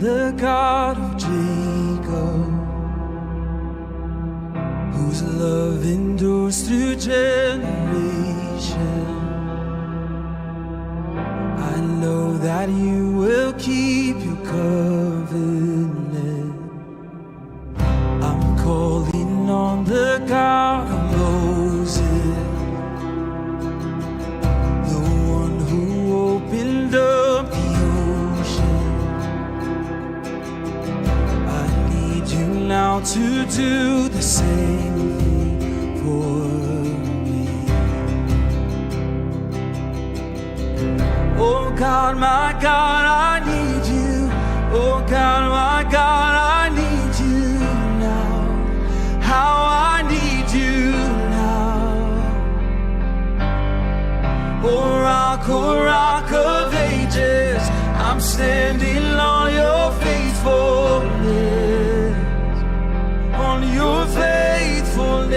the God of Jacob, whose love endures through generations. I know that you will keep your covenant. I'm calling on the God of Moses, the one who opened up the ocean. I need you now to do the same thing for me. Oh God, my God, I need you. Oh God, my God, I need you now. How I need you now. Oh rock of ages, I'm standing on your faithfulness, on your faithfulness.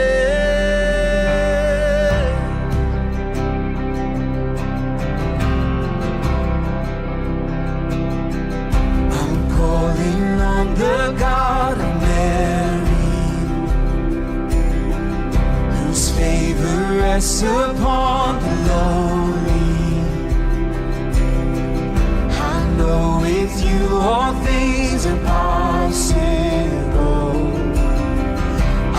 I'm calling on the God of Mary, whose favor rests upon the lowly. I know with you all things are possible.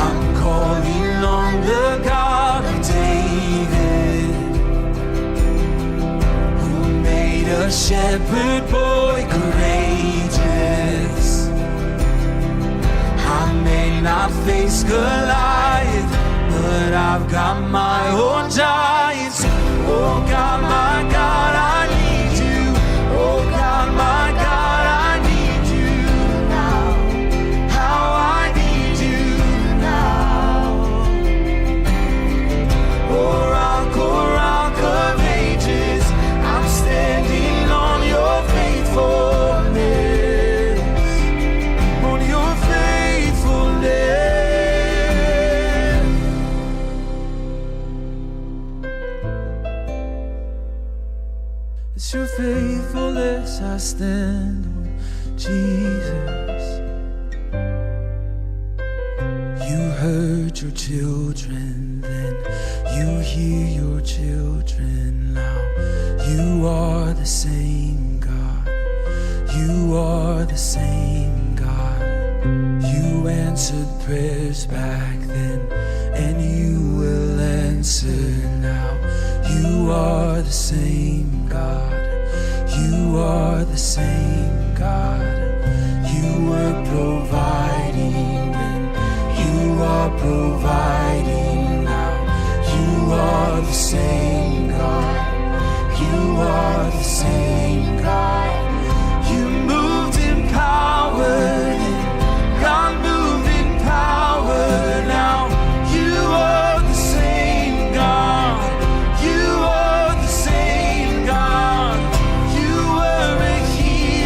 I'm calling on the God of David, who made a shepherd boy courageous. I may not face Goliath, but I've got my own giants. Oh God, my God, I need you. Oh God, my God, I need you now. How I need you now. Oh rock of ages, I'm standing on your faithfulness, on your faithfulness. It's your faithfulness I stand on, Jesus. You heard your children then, you hear your children now. You are the same God. You are the same God. You answered prayers back then, and you will answer now. You are the same God. You are the same God. You were providing then. You are providing now. You are the same God. You are the same God. You moved in power then. God moved in power now. You are the same God. You are the same God. You were a healer.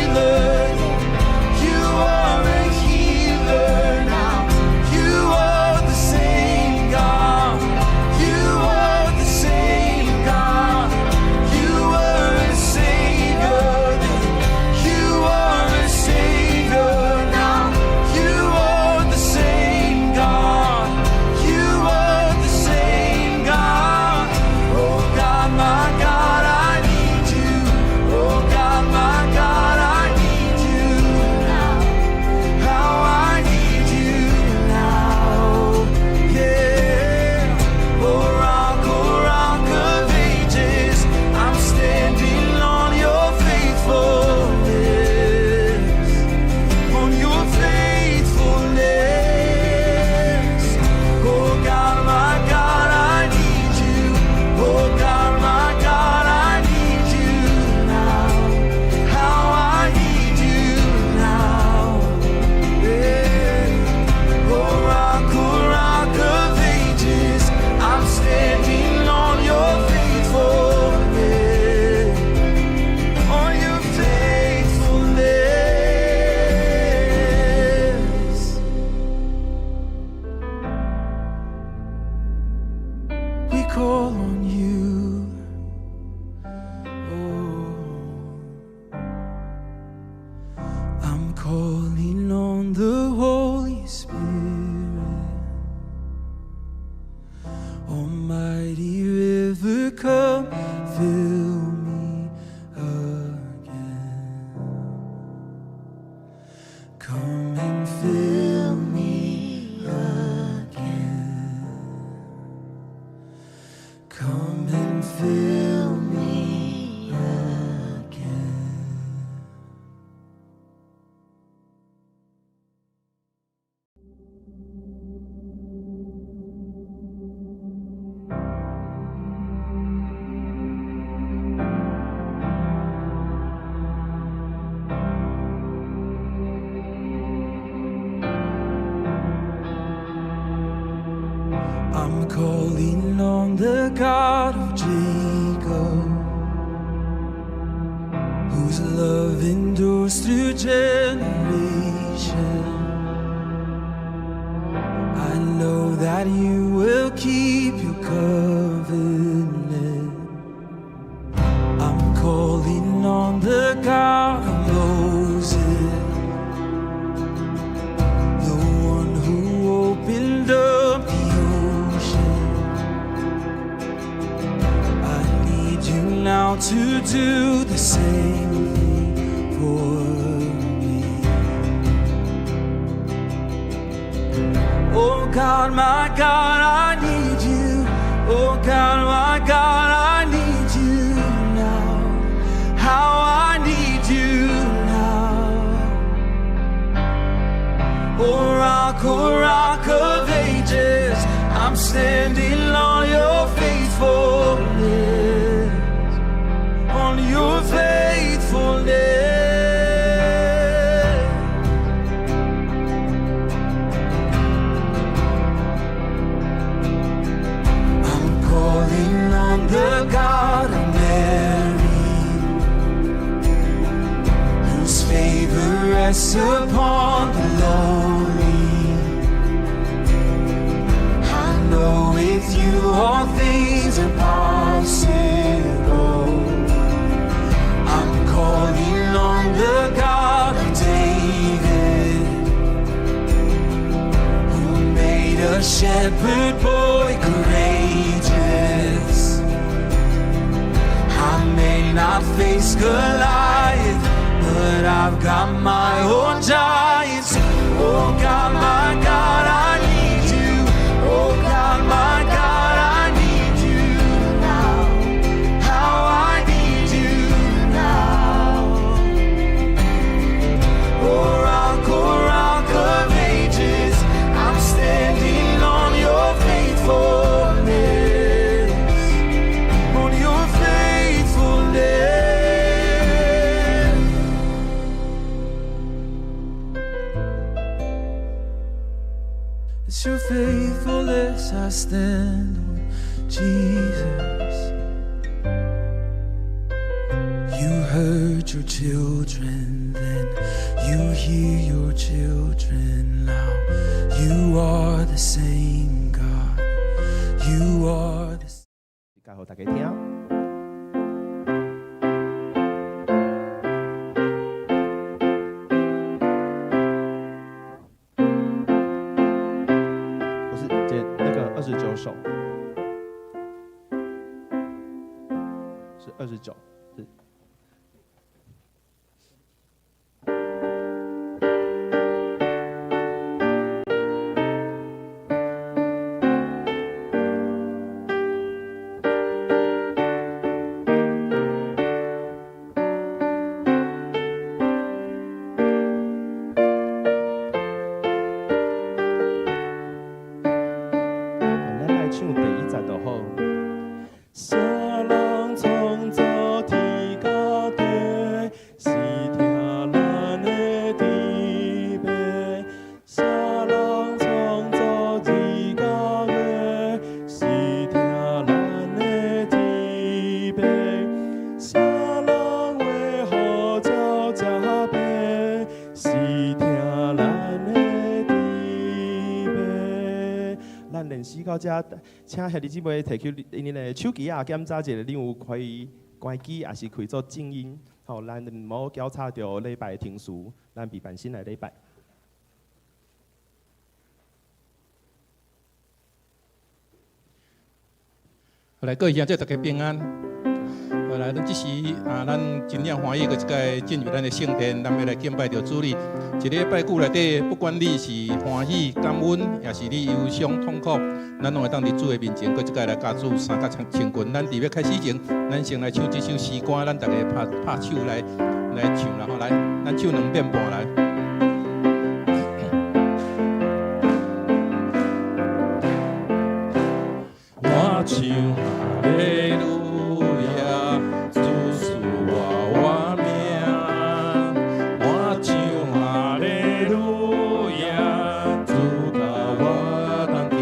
I'm calling on the God of Jacob, whose love endures through generations. I know that you will keep your covenant. I'm calling on the God of Moses, the one who opened up the ocean. I need you now to do the same thing for me. Oh God, my God, I need you. Oh God, my God, I need you now. How I need you now. Oh rock, oh rock of ages, I'm standing on your faithfulness, on your faithfulness. I'm calling on the God of Mary, whose favor rests upon the lowly. I know with you all things are possible. I'm calling on the God of David, who made a shepherd boy courageous. I may not face Goliath, but I've got my own giants. Oh God, my God, I need you. Oh God, my God, I need you now. How I need you now. Oh rock of ages, I'm standing on your faithfulness, on your faithfulness. It's your faithfulness I stand on, Jesus. You heard your children then, you hear your children now. You are the same God. You are the 教予大家聽。不是，這那個29首，是29，是。咱來唱第一節就好。啥人創造天佮地，是疼咱的天父。啥人創造日佮月，是疼咱的天父。啥人畫予鳥食白，是疼咱的天父。咱練習到遮，請兄弟姊妹提起𪜶的手機仔，檢查一下恁有開關機，抑是開做靜音。吼，咱毋好攪吵著禮拜的程序，咱備辦先來禮拜。好來，各位兄弟，大家平安。好來，咱這時啊，咱真正歡喜，閣一擺進入咱的聖殿，咱欲來敬拜著主你。一禮拜久內底，不管你是歡喜、感恩，抑是你憂傷、痛苦，咱攏會當佇主的面前，閣一擺來共主相佮親近。咱佇欲開始前，咱先來唱這首詩歌，咱大家拍拍手來來唱啦吼，來，咱唱兩遍半來。我唱哈利路亞，主賜我活命。我唱哈利路亞，主教我通行。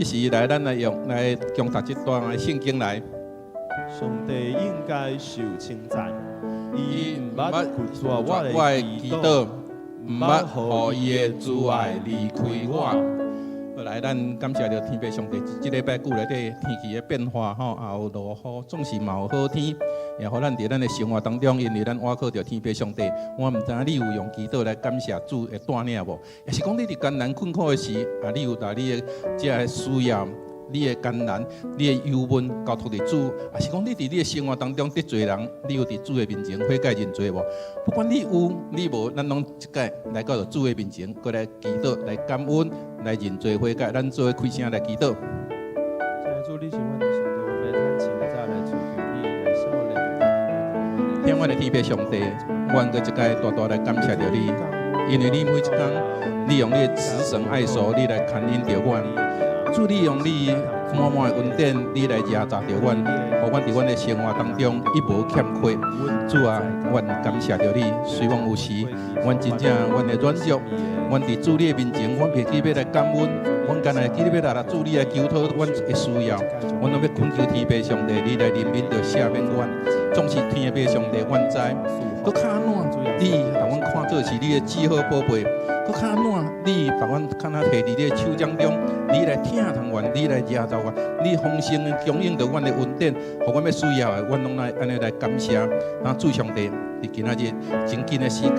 這時來，咱來用來誦讀這段的聖經來。上帝應該受稱讚，伊毋捌拒絕我我的的祈禱，祈禱，毋捌予伊的慈愛離開我。後來，咱感謝著天父上帝，這禮拜久內底天氣的變化吼，也有落雨，總是嘛有好天，也予咱佇咱的生活當中，因為咱倚靠著天父上帝。我毋知影你有用祈禱來感謝主的帶領無？抑是講你佇艱難困苦的時，啊，你有共你的這个需要、你的艱難、你的憂悶交託佇主，抑是講你佇你的生活當中得罪人，你有佇主的面前悔改認罪無？不管你有你無，咱攏一擺來到主的面前，閣來祈禱、來感恩、來認罪悔改，咱做伙開聲來祈禱。親愛主，你是阮的上帝，我們趁清早來尋求你，來少年。天阮的天父上帝，阮閣一擺大大來感謝著你，因為你每一工，你用你的慈繩愛索，你來牽引著阮。主，你用你滿滿的恩典，你來遮罩著阮，予阮佇阮的生活當中一無欠缺。主啊，阮感謝著你。雖罔有時，阮真正阮的軟弱，阮佇主你的面前，阮袂記欲來感恩，阮干焦會記得欲來主你來求討阮的需要，阮攏欲懇求天父上帝，你來憐憫著赦免阮。總是天父上帝，阮知，閣較按怎你予阮看做是你的至好寶貝，閣較按怎你予阮敢若提佇你的手掌中，你來疼痛阮，你來遮罩阮，你豐盛的供應著阮的恩典，予阮欲需要的，阮攏來按呢來感謝。啊，主上帝，佇今仔日真緊的時間，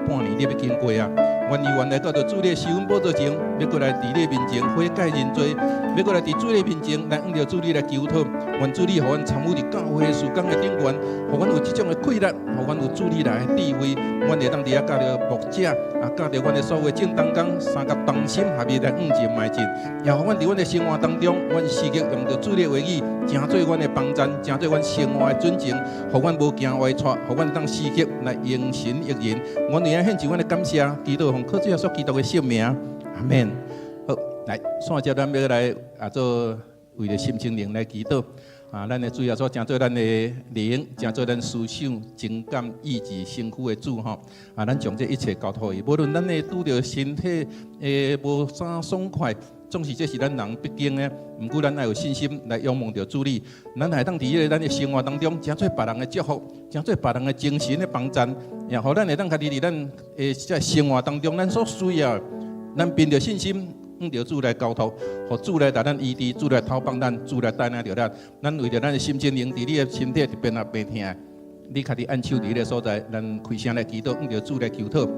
半年你欲經過啊，阮猶原來到著主你的施恩寶座前，欲閣來佇你的面前悔改認罪，欲閣來佇主你的面前來向著主你來求討。願主你予阮參與佇教會事工的頂懸，予阮有這種的氣力，予阮有主你來的智慧，阮會當佇遐佮著牧者，啊，佮著阮的所有眾同工，三甲同心合意來向前邁進，也予阮佇阮的生活當中，阮時刻用著主你的話語，成做阮的幫贊，成做阮生活的準繩，予阮無驚歪趖，予阮當時刻來榮神益人。阮為遐獻上阮的感謝，祈禱奉靠主耶穌基督的聖名，阿門。好，來，煞接咱欲來啊做為著心情靈來祈禱。啊，咱的主耶穌成做咱的靈，成做咱思想、情感、意志、身軀的主吼。啊，咱將這一切交託伊，無論咱的拄著身體會無啥爽快，總是這是咱人必經的。毋過咱愛有信心來仰望著主你，咱會當佇彼個咱的生活當中，成做別人的祝福，成做別人的精神的幫贊，也予咱會當家己佇咱的這生活當中，咱所需要的，咱憑著信心向著主來交託，予主來共咱醫治，主來透放咱，主來帶領著咱。咱為著咱的心情靈，佇你的身體特別若病疼，你家己按手佇彼个所在，咱開聲來祈禱，向著主來求討。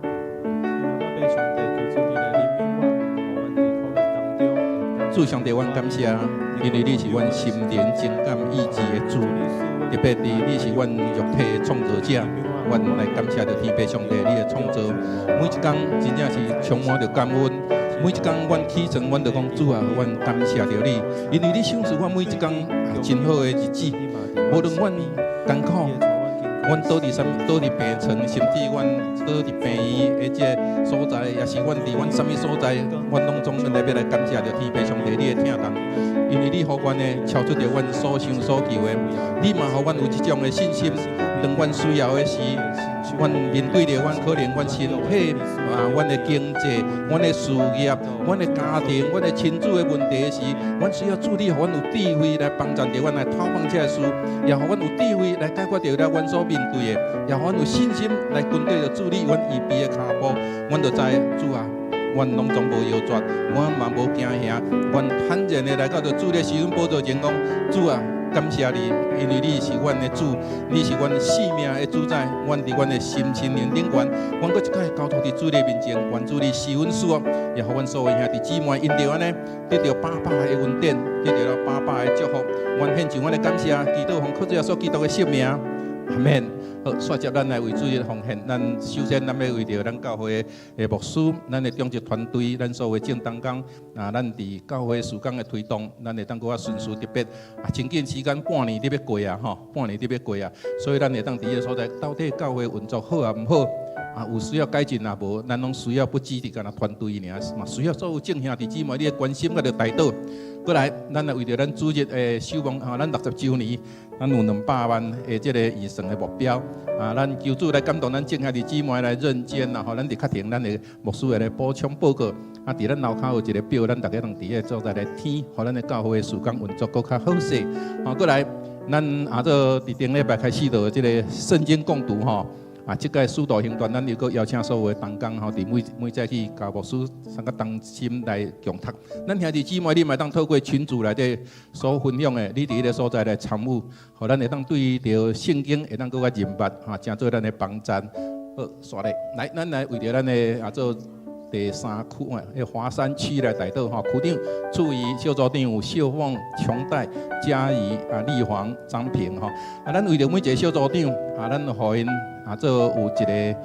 阿爸上帝，求主你來憐憫我，予阮佇苦難當中。主上帝，阮感謝，因為你是阮心靈、情感、意志的主，特別佇你是阮肉體的創造者，阮來感謝著天父上帝你的創造。每一工真正是充滿著感恩，每一工阮起床，阮就講主啊，阮感謝著你，因為你賞賜阮每一工真好的日子，無論阮艱苦。阮倒佇啥物，倒佇病床，甚至阮倒佇病院的這个所在，抑是阮佇阮啥物所在，阮攏總來欲來感謝著天父上帝你的疼痛，因為你予阮的超出著阮所想所求的，你嘛予阮有這種的信心，當阮需要的時，阮面對著阮可能阮身體啊，阮的經濟、阮的事業、阮的家庭、阮的親子的問題時，阮需要主你予阮有智慧來幫助著阮來透放這个事，也予阮有智慧來解決著了阮所面對的，也予阮有信心來跟隨著主你阮預備的跤步，阮就知主啊，阮攏總無搖絕，阮嘛無驚嚇，阮坦然的來到著主的施恩寶座前講，主啊，感謝你，因為你是阮的主，你是阮生命的主宰，阮佇阮的心身靈頂懸，阮閣一擺交託佇主的面前，願主你施恩賜福，也予阮所有兄弟姊妹因著按呢得著百百的恩典，得著了百百的祝福。阮獻上阮的感謝，祈禱奉靠主耶穌基督的聖名，阿門。好，煞接咱來為主日奉獻。咱首先，咱欲為著咱教會的牧師、咱的長執團隊、咱所有的眾同工，啊，咱佇教會事工的推動，咱會當閣較順序特別啊，真緊時間半年咧欲過啊，吼，半年咧欲過啊，所以咱會當佇彼個所在，到底教會運作好抑毋好？啊，有需要改進抑無？咱攏需要不止佇干焦團隊爾，嘛需要所有眾兄弟姊妹你的關心佮著代禱。過來，咱來為著咱主日的守望，吼，咱60週年，咱有200萬的這個預算的目標。啊，咱求主來感動咱眾兄弟姊妹來認捐啦，吼，咱佇確定咱的牧師會來補充報告。啊，佇咱樓跤有一个表，咱逐家通佇彼个所在來填，予咱的教會的事工運作閣較好勢。好，過來，咱啊做佇頂禮拜開始就這个聖經共讀吼。啊，這個使徒行傳，咱又閣邀請所有的同工吼，佇每每早起佮牧師三個同心來共讀。咱兄弟姊妹，你嘛會當透過群組內底所分享的，你佇彼个所在來參與，予咱會當對著聖經會當閣較認捌，哈，成做咱的幫贊。好，煞咧，來，咱來為著咱的啊做第三區啊，彼華山區來代禱吼，區長注意小組長有秀鳳、瓊代、嘉怡、啊麗煌、張平吼。啊，咱為著每一个小組長啊，咱予𪜶啊做有一个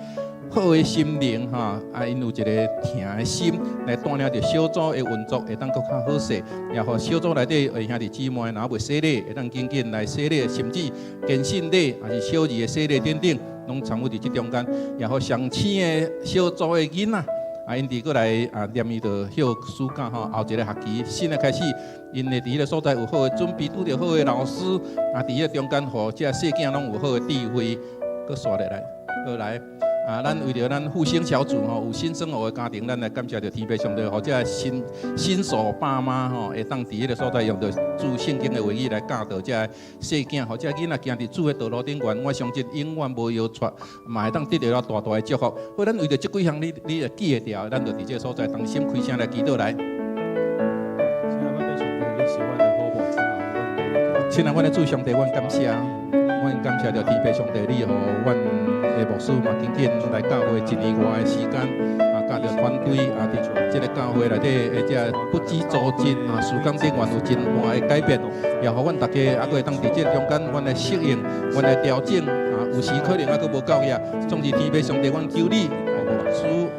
好的心靈吼，啊，𪜶有一个疼的心來帶領著小組的運作，會當閣較好勢，也予小組內底的兄弟姊妹，若未洗禮，會當緊緊來洗禮，甚至堅信禮，抑是小兒的洗禮等等，攏參與佇這中間，也予上青的小組的囡仔。啊，𪜶佇過來啊，念伊著休暑假吼，後一个學期新的開始，𪜶會佇彼个所在有好的準備，拄著好的老師，啊，佇彼个中間，予這細囝攏有好的智慧，閣煞落來，過來。啊，咱為著咱復興小組吼，有新生兒的家庭，咱來感謝著天父上帝，予這新新手爸媽吼，會當佇彼个所在用著主聖經的話語來教導這細囝，予這囡仔行佇主的道路頂懸，我相信永遠無搖掣，嘛會當得著了大大的祝福。好，咱為著這幾項，你你會記會牢，咱就佇這个所在同心開聲來祈禱來。親愛阮的主上帝，阮感謝，阮感謝著天父上帝，你予阮的牧師嘛，緊緊來教會一年外的時間，啊，佮著團隊啊，佇這个教會內底的這不止組織啊，事工頂懸有真大的改變，也予阮逐家啊，閣會當佇這中間，阮來適應，阮來調整啊，有時可能猶閣無夠額，總之天父上帝，阮求你，予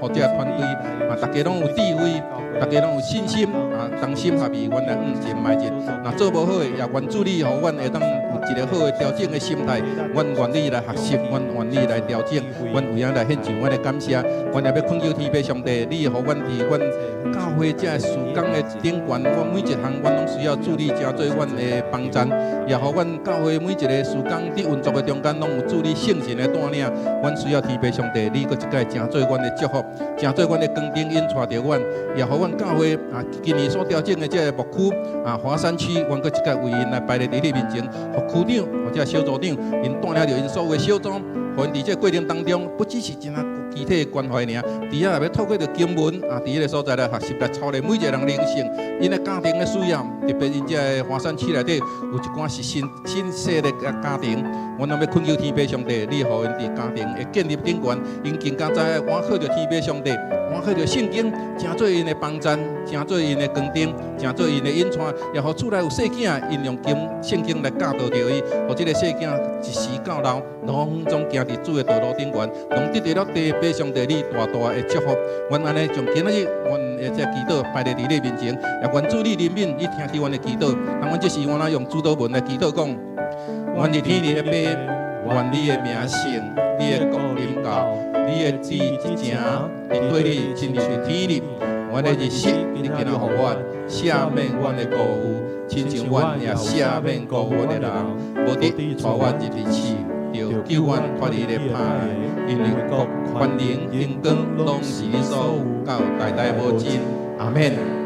牧師，予這團隊啊，逐家攏有智慧，逐家攏有信心啊，同心合意，阮來向前邁進。若做無好的，也願主你，予阮會當有一个好的調整的心態。阮願意來學習，阮願意來調整，阮有影來獻上阮的感謝。阮也欲懇求天父上帝，你予阮佇阮教會這事工的頂懸，阮每一項阮攏需要主你成做阮的幫贊，也予阮教會每一个事工佇運作的中間，攏有主你聖神的帶領。阮需要天父上帝，你閣一擺成做阮的祝福，成做阮的光燈引帶著阮，也予阮教會啊，今年所調整的這个牧區啊，華山區，阮閣一擺為𪜶來擺佇你面前，予區長或者小組長，𪜶帶領著𪜶所有的小組，予𪜶佇這个過程當中，不只是真啊具體的關懷爾，除了也欲透過著經文啊，佇彼个所在來學習來操練每一个人靈性，𪜶的家庭的需要，特別𪜶這个華山區內底有一寡是新新生的家庭，阮攏欲懇求天父上帝，你予𪜶佇家庭的建立頂懸，𪜶更加知影倚靠著天父上帝，倚靠著聖經，成做𪜶的幫贊，成做𪜶的光燈，成做𪜶的引帶，也予厝內有細囝，𪜶用經聖經來教導著伊，予這个細囝一時到老，攏總行佇主的道路頂懸，攏得著了天父上帝你大大的祝福。阮按呢將今仔日阮的這祈禱擺佇你面前，也願主你憐憫，你聽去阮的祈禱。當阮這時，阮來用主禱文來祈禱講：阮佇天裡的父，願你的名聖，你的國臨到，你的旨意行，佇地裡親像佇天裡。阮的日食，你今仔予阮，赦免阮的過誤，親像阮也赦免過誤阮的人，無得帶阮入去試，著救阮脫離咧歹的，因為國、權能、榮光，攏是你所有，到代代無盡。阿們。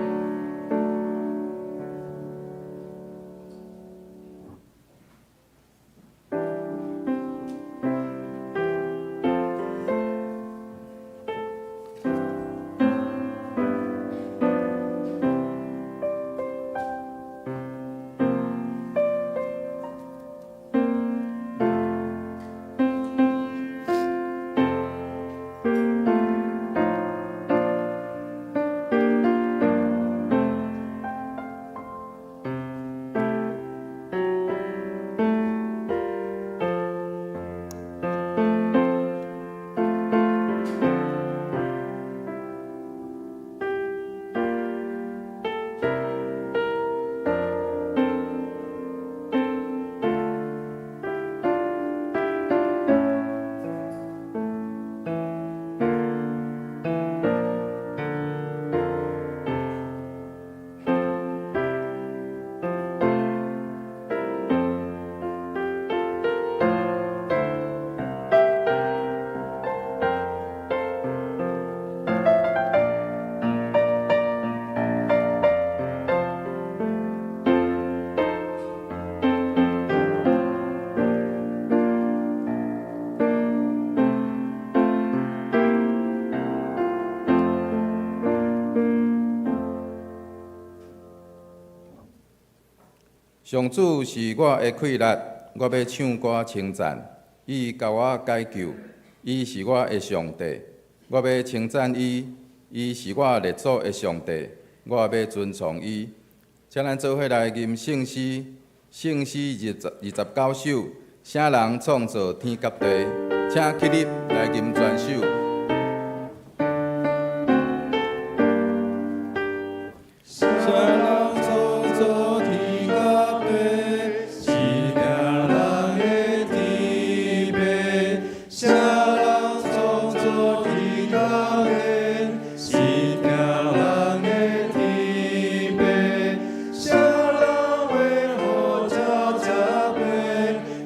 上主是我的氣力，我欲唱歌稱讚。伊共我解救，伊是我的上帝，我欲稱讚伊。伊是我列祖的上帝，我欲尊崇伊。請咱做伙來吟聖詩，聖詩29首，啥人創造天佮地？請起立來吟全首。啥人創造天佮地？是疼人的天父。啥人創造天佮地？是疼人的天父。啥人畫予這這白？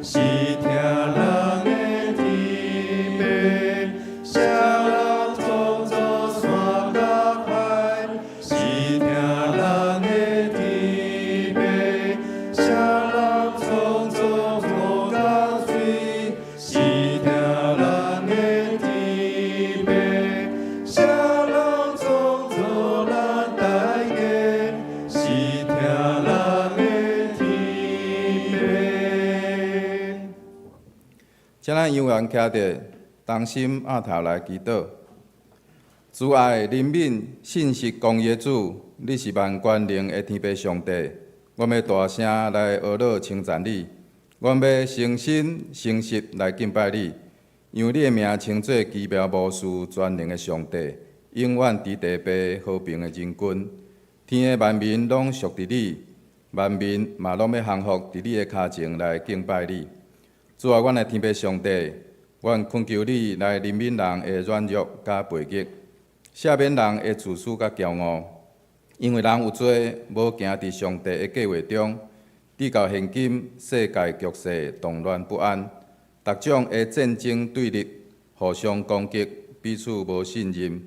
是疼人的天父。啥人創造山佮海？是疼人的天父。啥人創造雨佮水？是疼人的天父。啥人創造咱大家？是疼人的天父。請咱猶原徛著，同心徼頭來祈禱。慈愛、憐憫、信實、公義的主，你是萬權能的天父上帝。阮欲大聲來呵咾稱讚你，阮欲誠心誠實來敬拜你，讓你的名稱做奇妙無事全能的上帝，永遠佇地父和平的仁君。天的萬民攏屬佇你，萬民嘛攏欲降服佇你的跤前來敬拜你。主啊，阮的天父上帝，阮懇求你來憐憫人的軟弱佮背逆，赦免人的自私佮驕傲，因為人有罪，無行佇上帝的計劃中，直到現今世界局勢動亂不安，逐種的戰爭對立，互相攻擊，彼此無信任，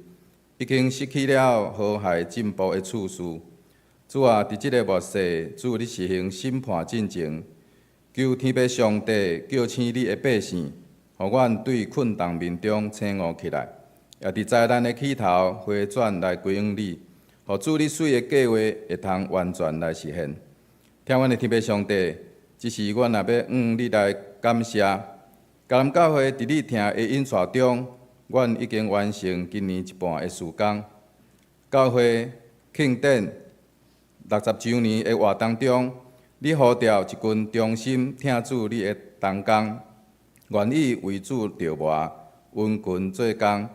已經失去了和諧進步的次序。主啊，佇這个末世，主你實行審判進程，求天父上帝叫醒你的百姓，予阮對困動眠中醒悟起來，也佇災難的起頭回轉來歸向你，予主你媠的計劃會通完全來實現。疼阮的天父上帝，這時阮也欲向你來感謝。迦南教會佇你疼的引帶中，阮已經完成今年一半的事工。教會慶典60週年的活動中，你呼召一群忠心疼主你的同工，願意為主著磨、殷勤做工，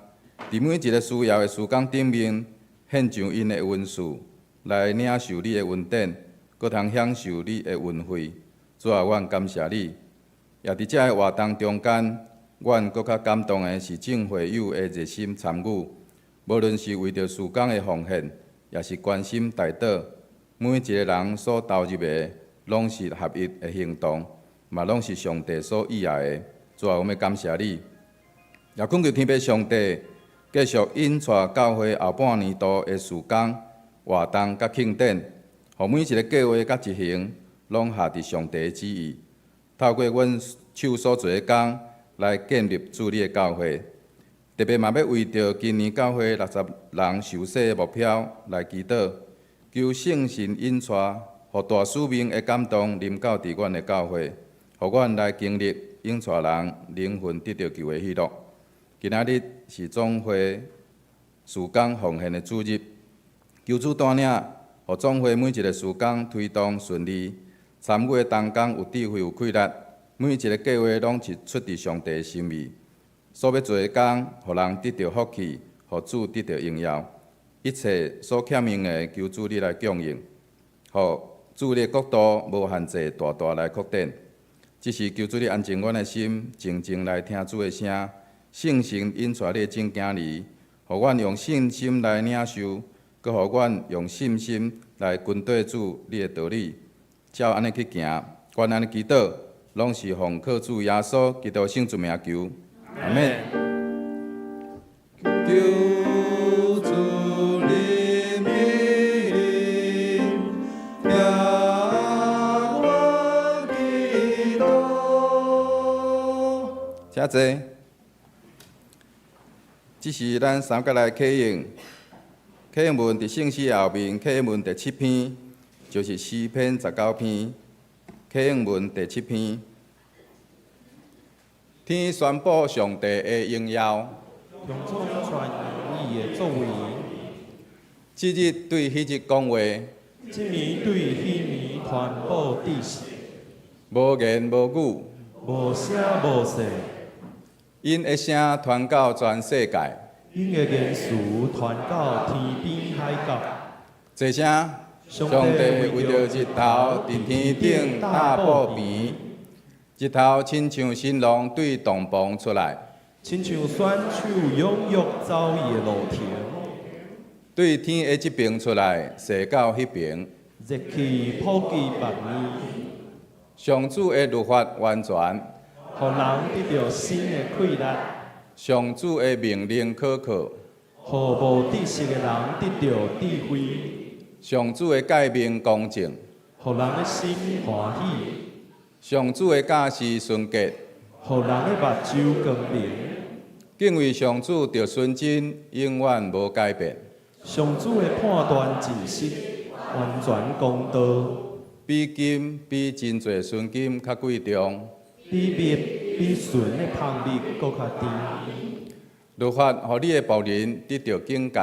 佇每一个需要的事工頂面，獻上𪜶的恩賜，來領受你的恩典，閣通享受你的恩惠。主啊，阮感謝你。也佇這个活動中間，阮閣較感動的是眾會友的熱心參與，無論是為著事工的奉獻，抑是關心代禱，每一个人所投入的，攏是合一的行動，嘛攏是上帝所喜愛的。主啊，阮欲感謝你，也懇求天父上帝繼續引帶教會後半年度的事工、活動佮慶典，予每一个計劃佮執行，攏合佇上帝的旨意。透過阮手所做的工，來建立主你的教會。特別嘛欲為著今年教會60人受洗的目標來祈禱，求聖神引帶，予大使命的感動臨到佇阮的教會，予阮來經歷引帶人靈魂得著救的喜樂。今仔日是總會事工奉獻的主日，求主帶領，予總會每一个事工推動順利，參與的同工有智慧有氣力，每一个計劃攏是出佇上帝的心意。所欲做的工，予人得著福氣，予主得著榮耀。一切所欠用的，求主你來供應，予主你的國度無限制大大來擴展。這時求主你安靜阮的心，靜靜來聽主的聲，聖神引帶你的種囝兒，予阮用信心來領受，閣予阮用信心來跟綴主你的道理，照按呢去行。阮按呢祈禱，攏是奉靠主耶穌基督聖尊名求，阿們。求主憐憫，聽阮祈禱。請坐。這是咱三角來啟應，啟應文佇聖詩後面，啟應文第七篇，就是詩篇19篇。啟應文第七篇。天宣布上帝的榮耀，空中傳揚伊的作為。這日對彼日講話，這暝對彼暝傳布知識。無言無語，無聲無息。𪜶的聲傳到全世界，𪜶的言辭傳到天邊海角。齊聲，上帝為著日頭佇天頂搭布棚，日頭親像新郎對洞房出來，親像選手踴躍走伊的路程。對天的這爿出來，踅到彼爿。熱氣普及百年。上主的律法完全，予人得著新的氣力。上主的命令可靠，予無知識的人得著智慧。上主的誡命公正，予人的心歡喜。上主的教示純潔，予人的目睭光明。敬畏上主著純真，永遠無改變。上主的判斷真實，完全公道。比金比真濟純金較貴重。比蜜比純的蜂蜜閣較甜。律法予你的僕人得著警戒。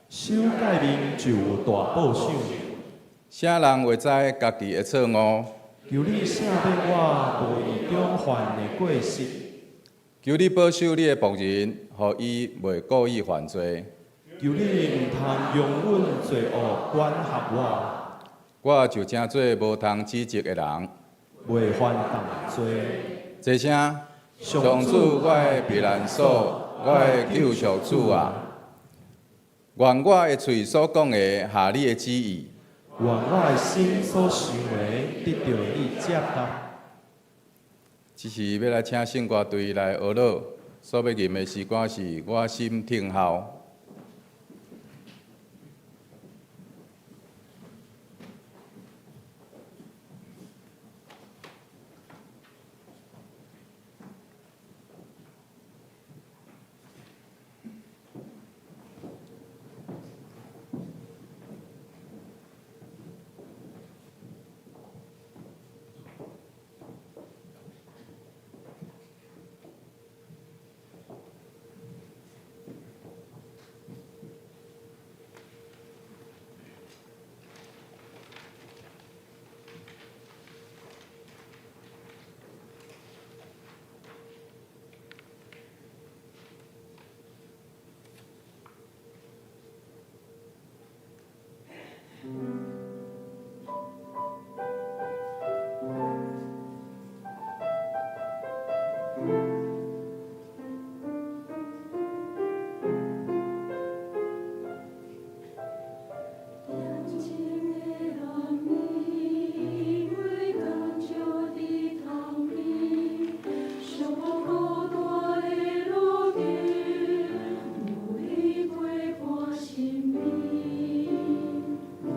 守誡命就有大報賞。啥人會知家己的錯誤？求你赦免我無意中犯的過失。求你保守你的僕人，予伊袂故意犯罪。求你毋通容忍罪惡管轄我。我就成做無通指責的人，袂犯重罪。齊聲，上主，我的避難所，我的救贖主啊！願我的喙所講的合你的旨意。願我的心所想的得著你接納。這時欲來請聖歌隊來學樂，所欲吟的詩歌是《我心聽候》。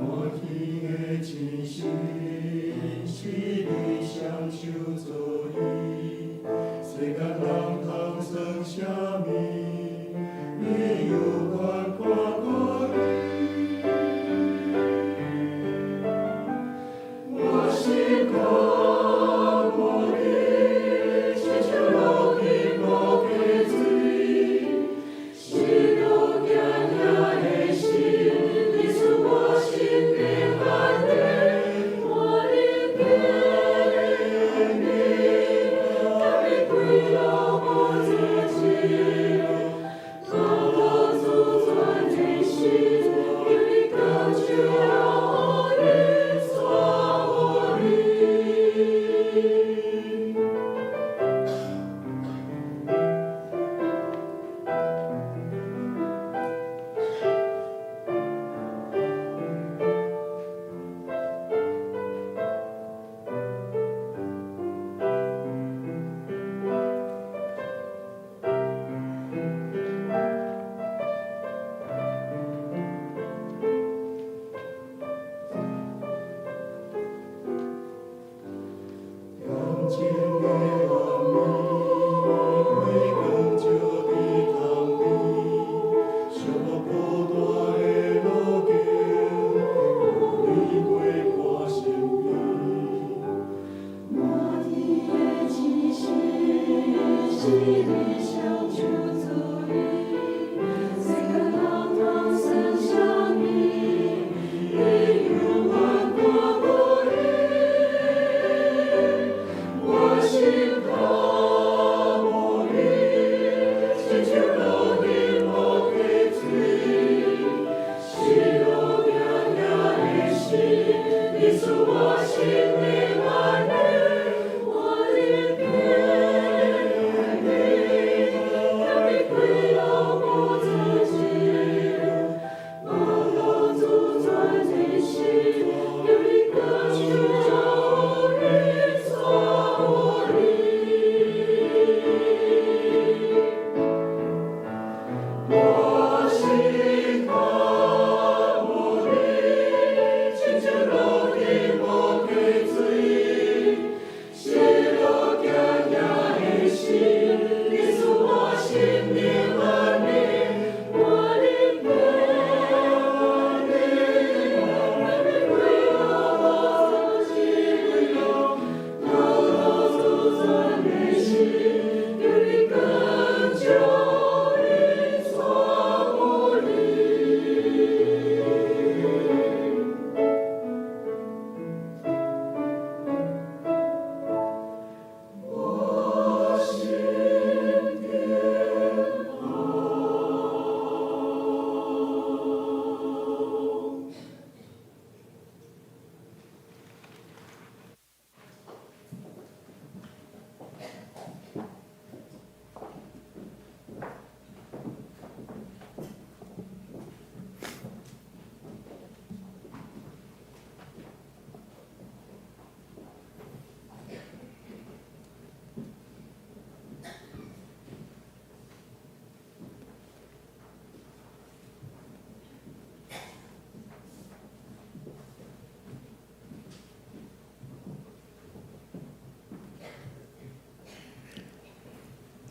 我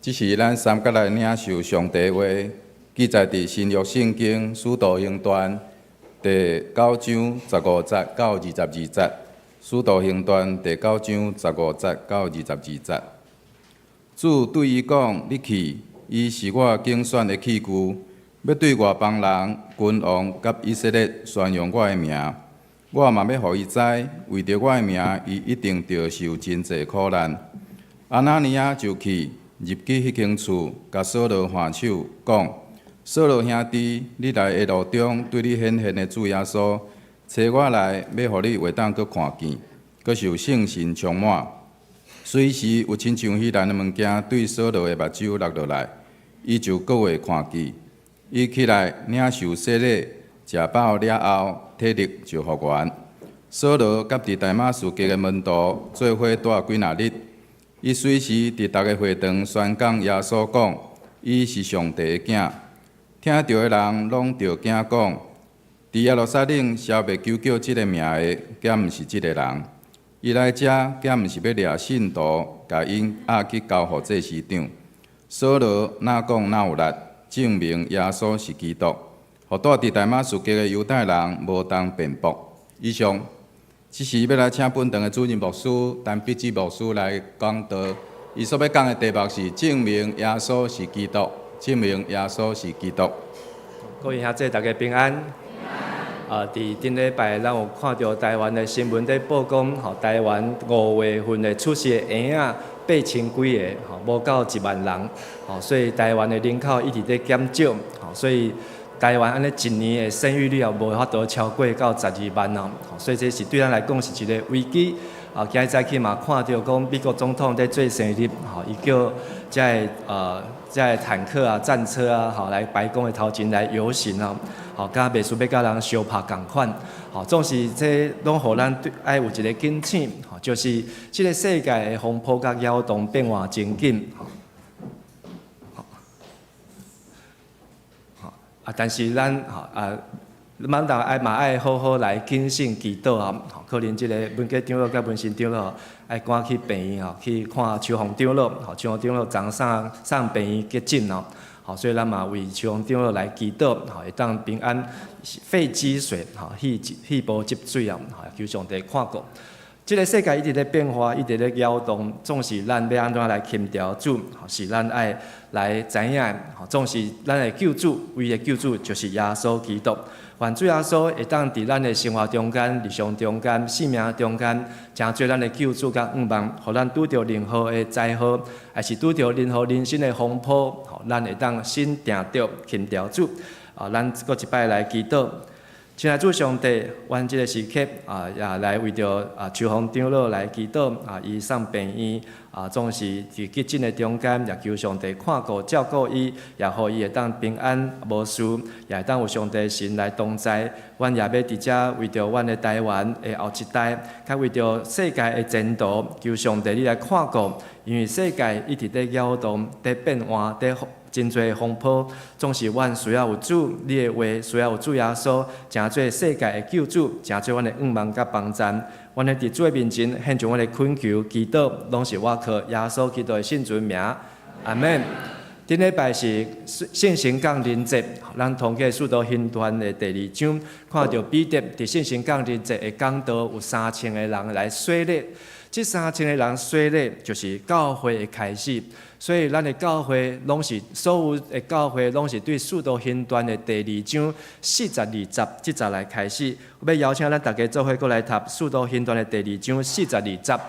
這是咱三角來領受上帝話，記載佇新約聖經使徒行傳第九章十五節到二十二節。使徒行傳第九章十五節到二十二節。主對伊講：你去，伊是我揀選的器具，欲對外邦人、君王佮以色列宣揚我的名。我嘛欲予伊知，為著我的名，伊一定著受真濟苦難。亞拿尼亞就去入去彼間厝，共掃羅按手，講：掃羅兄弟，你來的路中對你顯現的主耶穌，差我來，欲予你會當閣看見，閣受聖神充滿。隨時有親像彼蘭的物件對掃羅的目睭落落來，伊就閣會看見。伊起來領受洗禮，食飽了後，體力就復原。掃羅佮佇大馬士革的門徒做伙蹛幾若日，伊隨時佇逐个會堂宣講耶穌講，伊是上帝的囝。聽著的人攏著驚講，佇耶路撒冷消滅求叫這个名的，敢毋是這个人？伊來遮，敢毋是欲掠信徒，共𪜶押去交予祭司長？掃羅若講若有力，證明耶穌是基督，予蹛佇大馬士革的猶太人無當辯駁。以上，這時欲來請本堂的主任牧師陳必志牧師來講道。伊所欲講的題目是證明耶穌是基督，證明耶穌是基督。各位兄弟，大家平安。佇頂禮拜，咱有看著台灣的新聞咧報講，吼，台灣五月份的出世的嬰仔八千幾个，吼，無夠一萬人，吼，所以台灣的人口一直咧減少，吼，所以台灣按呢一年的生育率也無法度超過到十二萬哦，所以這是對咱來講是一个危機。今日早起嘛看著講美國總統咧做生日，吼，伊叫這个坦克啊、戰車啊，吼，來白宮的頭前來遊行哦，吼，敢袂輸欲佮人相拍仝款，吼，總是這攏予咱對愛有一个警醒，吼，就是這个世界的風波佮擾動變化真緊，吼，啊，但是咱吼啊，咱當愛嘛愛好好來謹慎祈禱啊，可能這个文傑長老佮文心長老愛趕去病院吼，去看秋紅長老，吼，秋紅長老昨送送病院急診哦，吼，所以咱嘛為秋紅長老來祈禱，吼，會當平安，肺積水，吼，肺部積水啊，吼，求上帝看顧。這个世界一直咧變化，一直咧搖動，總是咱欲按怎來跟牢主，是咱愛來知影，吼，總是咱的救主，唯一的救主就是耶穌基督。願主耶穌會當佇咱的生活中間、日常中間、生命中間，成做咱的救主佮向望，予咱拄著任何的災禍，抑是拄著任何人生的風波，予咱會當心定著跟牢主。啊，咱閣一擺來祈禱。親愛主上帝，阮這个時刻啊，也來為著啊秋紅長老來祈禱啊，伊送病院啊，總是佇急診的中間，也求上帝看顧照顧伊，也予伊會當平安無事，也會當有上帝神來同在。阮也欲佇遮為著阮的台灣的後一代，較為著世界的前途，求上帝你來看顧，因為世界一直佇擾動、佇變換、佇真濟風波，總是阮需要有主你的話，需要有主耶穌，成做世界的救主，成做阮的向望佮幫贊。阮咧佇主的面前獻上阮的懇求、祈禱，攏是倚靠耶穌基督的聖尊名。阿們。頂禮拜是聖神降臨節，咱通過使徒行傳的第二章，看著彼得佇聖神降臨節的講道，有三千个人來洗禮。這三千个人洗禮，就是教會的開始。所以，咱的教會攏是所有的教會，攏是對使徒行傳的第二章四十二節這節來開始。我欲邀請咱逐家做伙閣來讀使徒行傳的第二章四十二節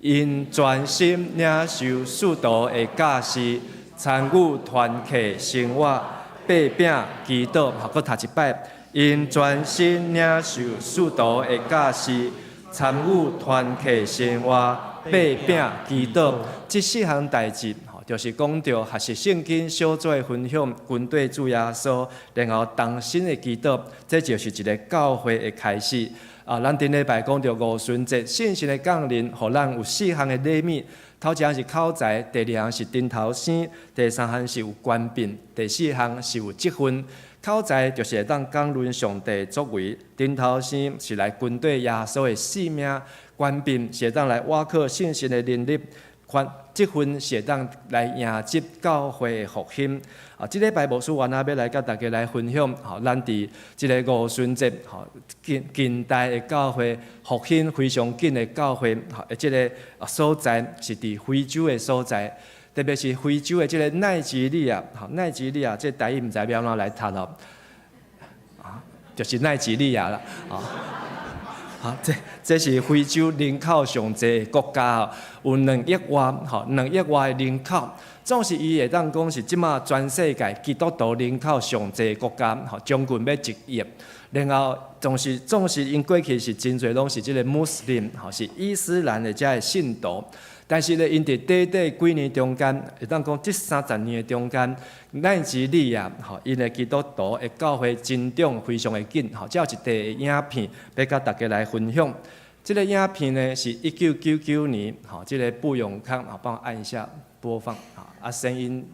，𪜶專心領受使徒的教示，參與團契生活，擘餅祈禱，閣讀一擺。𪜶專心領受使徒的教示，參與團契生活，擘餅祈禱，這四項代誌，就是講著學習聖經、小組的分享、跟綴主耶穌，然後同心的祈禱，這就是一个教會的開始。啊，咱頂禮拜講著五旬節聖神的降臨，予咱有四項的禮物。頭一項是口才，第二項是陣頭聲，第三項是有權柄，第四項是有職分。口才就是會當講論上帝的作為，陣頭聲是來跟綴耶穌的性命，權柄是會當來倚靠聖神的能力，擘款這份是會當來迎接教會的復興。啊，這禮拜牧師原來欲來佮大家來分享，吼，咱佇這個五旬節，吼，近近代的教會復興非常緊的教會，吼，這个所在是佇非洲的所在，特別是非洲的這个奈及利亞，吼，奈及利亞這台語毋知欲按怎來讀咯，啊，就是奈及利亞啦，啊。啊，這是非洲人口上濟的國家，有2億外，吼，2億外的人口，總是伊會當講是這馬全世界基督徒人口上濟的國家，吼，將近欲1億。然後總是𪜶過去是真濟攏是這个穆斯林，吼，是伊斯蘭的遮的信徒。但是咧，𪜶佇短短幾年中間，會當講這30年的中間，奈及利亞吼，𪜶的基督徒的教會增長非常的緊，吼，這有一塊影片欲佮大家來分享。這个影片呢，是1999年，吼，這个布永康，幫我按一下播放，啊，聲音。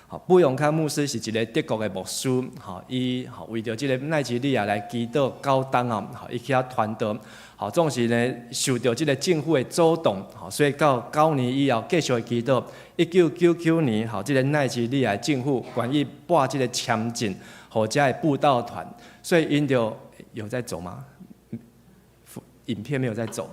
吼，布永康牧師是一个德國的牧師，吼，伊吼為著這个奈及利亞來祈禱九冬哦，吼，伊去遐傳道，吼，總是呢受著這个政府的阻擋，吼，所以到9年以後繼續祈禱。1999年，吼，這个奈及利亞政府願意撥這个簽證，予遮的布道團，所以𪜶就有在走嗎？影片沒有在走。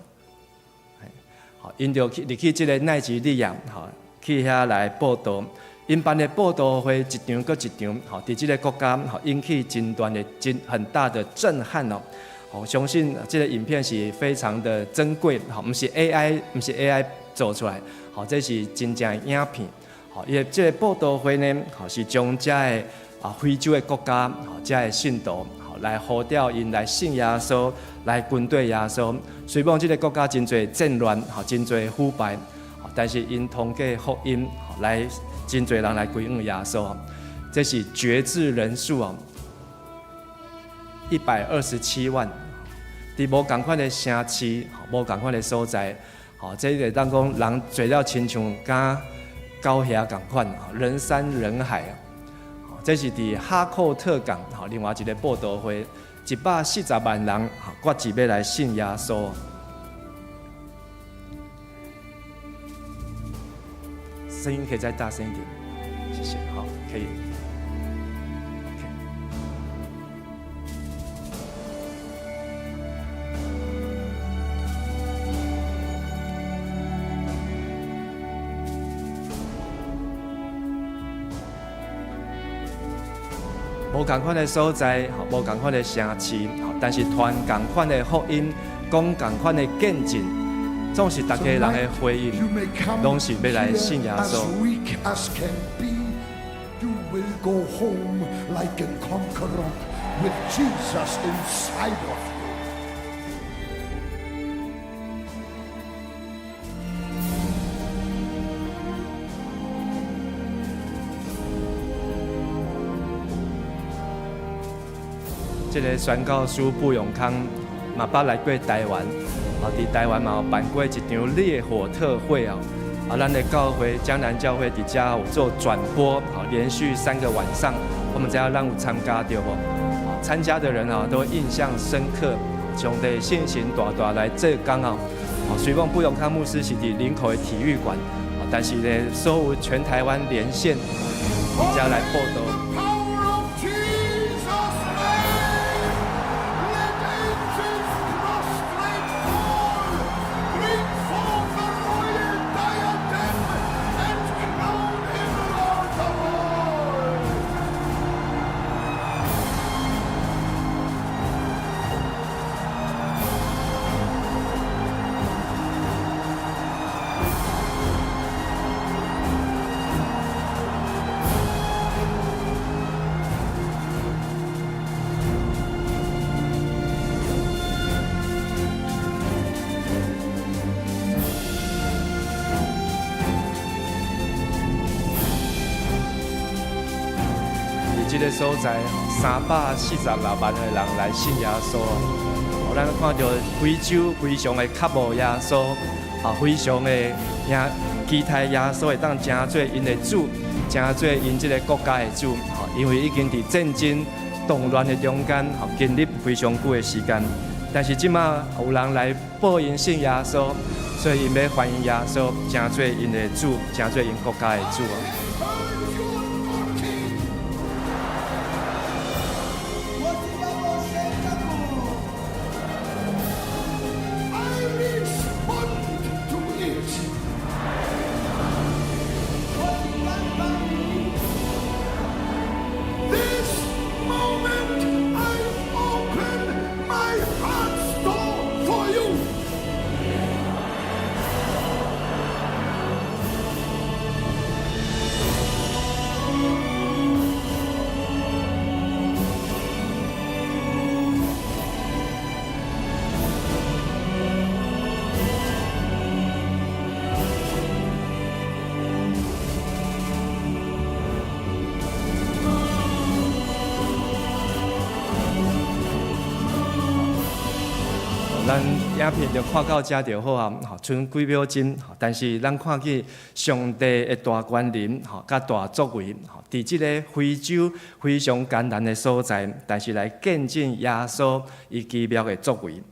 好，𪜶就去入去這个奈及利亞，吼，去遐來布道。𪜶辦的布道會一場閣一場，吼，佇這个國家，吼，引起真大的、真很大的震撼哦。我相信這个影片是非常的珍貴，吼，毋是 AI，毋是 AI 做出來，吼，這是真正的影片。吼，伊的這个布道會呢，吼，是將遮的啊非洲的國家，吼，遮的信徒，吼，來呼召𪜶來信耶穌，來跟隨耶穌。雖罔這个國家真濟戰亂，吼，真濟腐敗，但是𪜶通過福音，吼，來。真濟人來歸向耶穌，這是決志人數哦，127萬，佇無仝款的城市，無仝款的所在，吼，這會當講人濟了親像佮狗遐仝款，人山人海啊。這是佇哈寇特港，吼，另外一个布道會，140萬人，決志欲來信耶穌。聲音可以再大聲一點，謝謝。好，可以。OK。無仝款的所在，無仝款的城市，但是傳仝款的福音，講仝款的見證。總是大家人的回應，攏是欲來信耶穌。 You will go home like a conqueror with Jesus inside of you. 這个宣教師布永康嘛捌來過台灣。啊！佇台灣嘛有辦過一場烈火特會哦。啊，咱的教會江南教會佇遮有做轉播，好，連續3個晚上，我們知影咱有參加著無？參加的人啊，都印象深刻。上帝聖神大大來做工哦。雖講布永康牧師是佇林口的體育館，但是呢，所有全台灣連線，佇遮來報道。這个所在，346萬的人來信耶穌。咱看著非洲非常的渴慕耶穌，啊，非常的也期待耶穌會當成做𪜶的主，成做𪜶這个國家的主。因為已經佇戰爭動亂的中間，經歷非常久的時間。但是這馬有人來報𪜶信耶穌，所以𪜶欲歡迎耶穌，成做𪜶的主，成做𪜶國家的主。 Heard your knocking. 我聽到聲音。 I respond to it. 我是簡單。 This moment I open my heart's door for you. 咱影片就看到遮就好啊，吼，賰幾秒鐘，但是咱看見上帝的大權能，吼，佮大作為，吼，佇這个非洲非常艱難的所在，但是來見證耶穌伊奇妙的作為。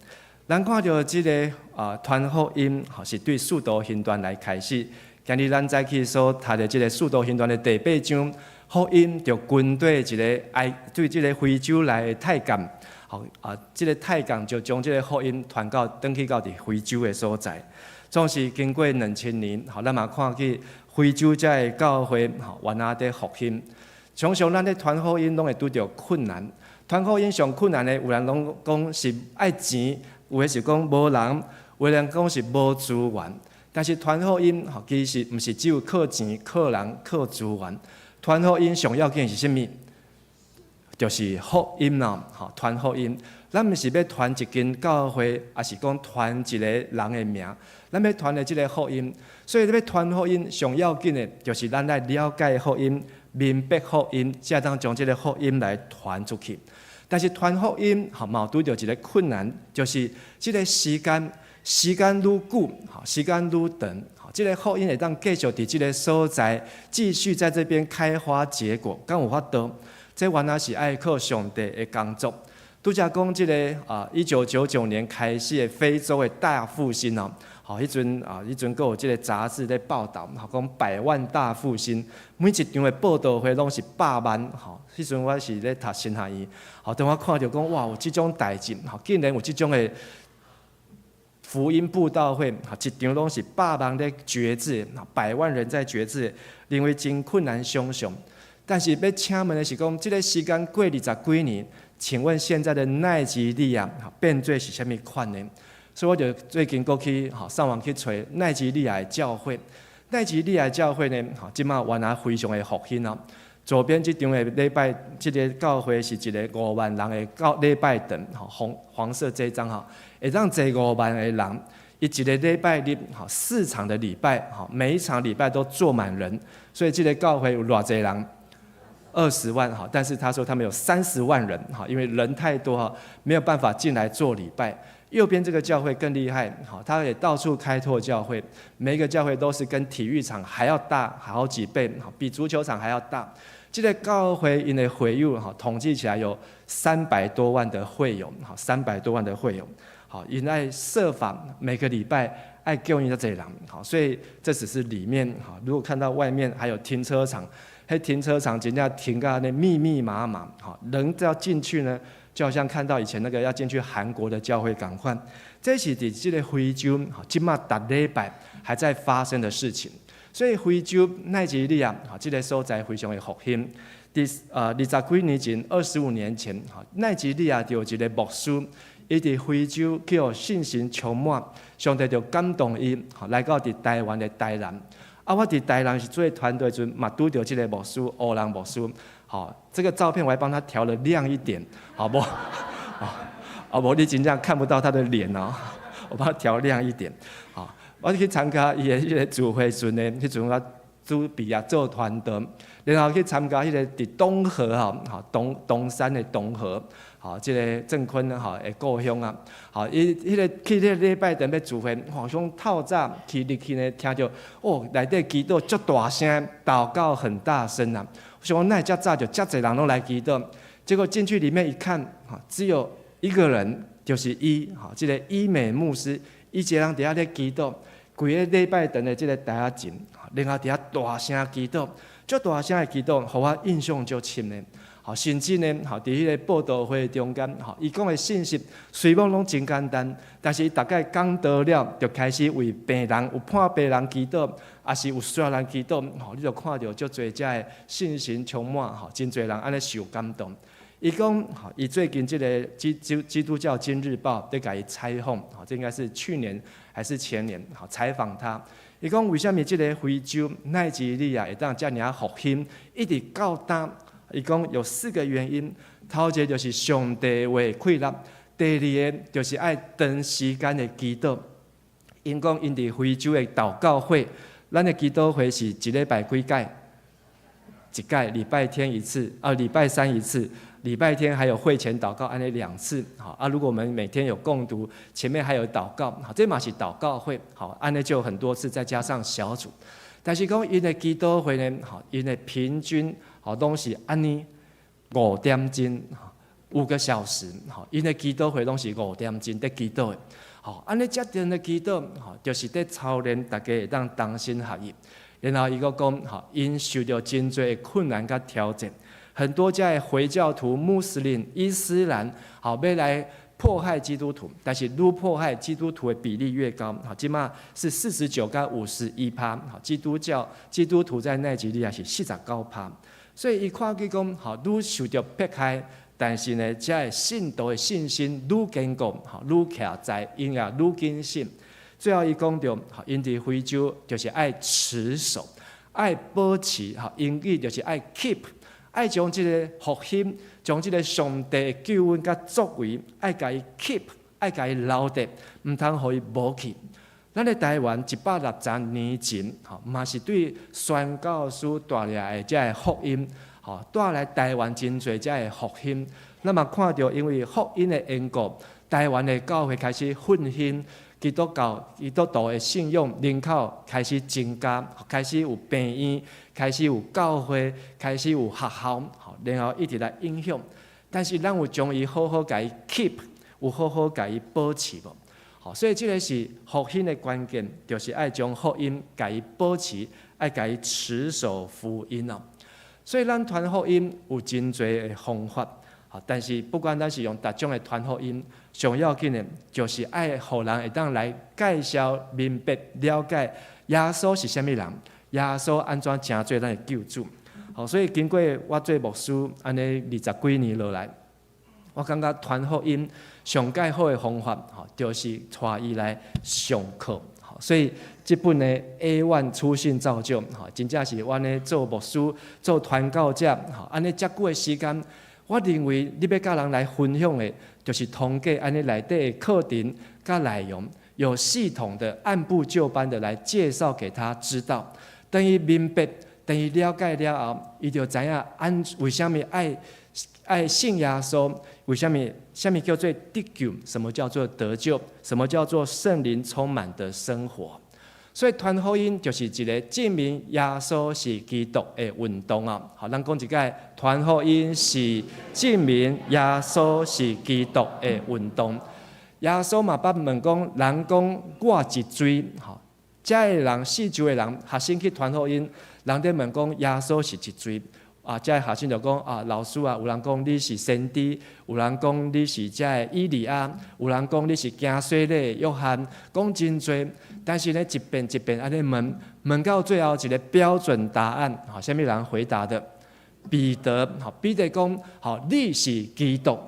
咱看著這个啊傳福音，吼，是對使徒行傳來開始。今日咱早起所讀的這个使徒行傳的第八章，福音就軍隊一个埃對這个非洲來的太監。吼啊！這个太監就將這个福音傳到轉去到佇非洲的所在。總是經過2000年，吼，咱嘛看見非洲遮的教會，吼，原來佇復興。常常咱咧傳福音攏會拄著困難。傳福音上困難的，有人攏講是愛錢，有的是講無人，有的人講是無資源。但是傳福音，吼，其實毋是只有靠錢、靠人、靠資源。傳福音上要緊是啥物？就是福音啦，吼，傳福音。咱毋是欲傳一間教會，抑是講傳一个人的名。咱欲傳的這个福音，所以欲傳福音上要緊的，就是咱愛了解福音、明白福音，才會當將這个福音來傳出去。但是傳福音，吼，嘛有拄著一个困難，就是這个時間，時間愈久，吼，時間愈長，吼，這个福音會當繼續佇這个所在，繼續在這邊開花結果，敢有法度？這原來是愛靠上帝的工作。拄才講這个啊，1999年開始的非洲的大復興哦，吼，彼陣啊，彼陣閣有這个雜誌咧報導，吼，講百萬大復興，每一場的佈道會攏是百萬，吼，彼陣我是咧讀神學院，吼，當我看著講哇，有這種代誌，吼，竟然有這種的福音佈道會，吼，一場攏是百萬咧決志，百萬人在決志，認為真困難想像。但是欲請問的是講，這个時間過二十幾年，請問現在的奈及利亞變做是啥物款呢？所以我就最近閣去吼上網去揣奈及利亞的教會。奈及利亞教會呢，吼，這馬原來非常的復興哦。左邊這張的禮拜，這个教會是一个5萬人的教禮拜堂，吼，紅黃色這張吼，會當坐5萬的人。伊一个禮拜日，吼，四場的禮拜，吼，每一場禮拜都坐滿人，所以這个教會有偌濟人？20萬哈，但是他說他們有30萬人哈，因為人太多哈，沒有辦法進來做禮拜。右邊這個教會更厲害，哈，他也到處開拓教會，每一個教會都是跟體育場還要大好幾倍，比足球場還要大。這个教會𪜶的會友哈，統計起來有300多萬的會友，哈，三百多萬的會友，好，𪜶愛設法每個禮拜愛叫𪜶遮濟人，好，所以這只是裡面哈，如果看到外面還有停車場。彼停車場真正停甲按呢密密麻麻，吼，人只要進去呢，就好像看到以前那個要進去韓國的教會仝款。這是佇這个非洲，吼，這馬逐禮拜還在發生的事情。所以非洲奈及利亞，吼，這个所在非常的復興。佇20幾年前，25年前，吼，奈及利亞就有一个牧師，伊佇非洲去予聖神充滿，上帝就感動伊，吼，來到佇台灣的台南。啊，我佇台南是做團隊時陣，嘛拄著這个牧師，烏人牧師。好，這個照片我還幫他調了亮一點，好無？啊，無你真正看不到他的臉哦，我幫他調亮一點。好，我去參加伊的彼个聚會時陣呢，彼陣我準備啊做團隊，然後去參加彼个佇東河吼，吼東東山的東河，吼，這个鄭坤吼的故鄉啊，吼，伊彼个去彼個禮拜堂欲聚會，吼，從透早去入去呢，聽著哦，內底祈禱足大聲，禱告很大聲啊。我想講哪會遮早就遮濟人攏來祈禱，結果進去裡面一看，只有一個人就是伊，吼，這个伊美牧師，伊一个人佇遐咧祈禱，規个禮拜堂的這个台仔前，然後佇遐大聲祈禱，足大聲的祈禱，予我印象足深的。吼，甚至呢，吼，佇彼个佈道會中間，吼，伊講的信息雖罔攏真簡單，但是伊逐擺講道了，就開始為病人有破病人祈禱，抑是有需要人祈禱，吼，你就看著足濟遮的信心充滿，吼，真濟人按呢受感動。伊講，吼，伊最近這个基督教今日報佇共伊採訪，吼，這應該是去年還是前年，吼，採訪他。伊講為啥物這个非洲奈及利亞會當遮爾仔復興，一直到今？伊講有四個原因，頭一個就是上帝話氣力，第二個就是愛長時間的祈禱。𪜶講𪜶佇非洲的禱告會，咱的祈禱會是一禮拜幾擺？一擺，禮拜天一次，啊，禮拜三一次，禮拜天還有會前禱告，按呢兩次。好啊，如果我們每天有共讀，前面還有禱告，好，這嘛是禱告會，好，按呢就有很多次，再加上小組。但是講𪜶的祈禱會呢，好，𪜶的平均。好，攏是按呢5點鐘，5個小時，吼，𪜶的祈禱會攏是5點鐘佇祈禱的，吼，按呢遮長的祈禱，吼，就是佇操練大家會當同心合意。然後伊閣講，吼，𪜶受著真濟的困難佮挑戰，很多遮的回教徒、穆斯林、伊斯蘭，好，欲來迫害基督徒，但是愈迫害基督徒的比例越高，好，這馬是49佮51趴，好，基督教基督徒在奈及利亞是49趴。所以伊看見講，吼，愈受著迫害，但是呢，遮的信徒的信心愈堅固，吼，愈徛在，𪜶也愈堅信。最後伊講著，吼，𪜶佇非洲就是愛持守，愛保持，吼，英語就是愛 keep，愛將這个復興，將這个上帝的救恩佮作為，愛共伊 keep，愛共伊留著，毋通予伊無去。咱咧台灣160年前，吼，嘛是對宣教師帶來的遮个福音，吼，帶來台灣真濟遮个復興。咱嘛看著，因為福音的緣故，台灣的教會開始奮興，基督教、基督徒的信仰人口開始增加，開始有病院，開始有教會，開始有學校，吼，然後一直來影響。但是咱有將伊好好共伊 keep，有好好共伊保持無？好，所以這个是復興的關鍵，就是愛將福音共伊保持，愛共伊持守福音哦。所以咱傳福音有真濟的方法，好，但是不管咱是用佗種的傳福音，上要緊的，就是愛予人會當來介紹、明白、了解耶穌是啥物人，耶穌按怎成做咱的救主。好，所以經過我做牧師按呢20幾年落來，我感覺傳福音上蓋好的方法，吼，就是帶伊來上課。所以這本的 A1 初信造就，吼，真正是我呢做牧師、做傳教者，吼，按呢遮久的時間，我認為你欲佮人來分享的，就是通過按呢內底的課程佮內容，有系統的按部就班的來介紹給他知道，當伊明白、當伊了解了後，伊就知影按為啥物愛信耶穌，為啥物？啥物叫做得救？什麼叫做得救？什麼叫做聖靈充滿的生活？所以傳福音就是一个證明耶穌是基督的運動啊！好，咱講一擺，傳福音是證明耶穌是基督的運動。耶穌嘛捌問講，人講我是誰？吼，遮的人四周的人，學生去傳福音，人佇問講耶穌是一誰？啊，遮的學生就講啊，老師啊，有人講你是先知，有人講你是遮的以利亞，有人講你是行洗禮的約翰，講真濟。但是呢，一遍一遍按呢問，問到最後一个標準答案，吼，啥物人回答的？彼得，吼，彼得講，吼，你是基督，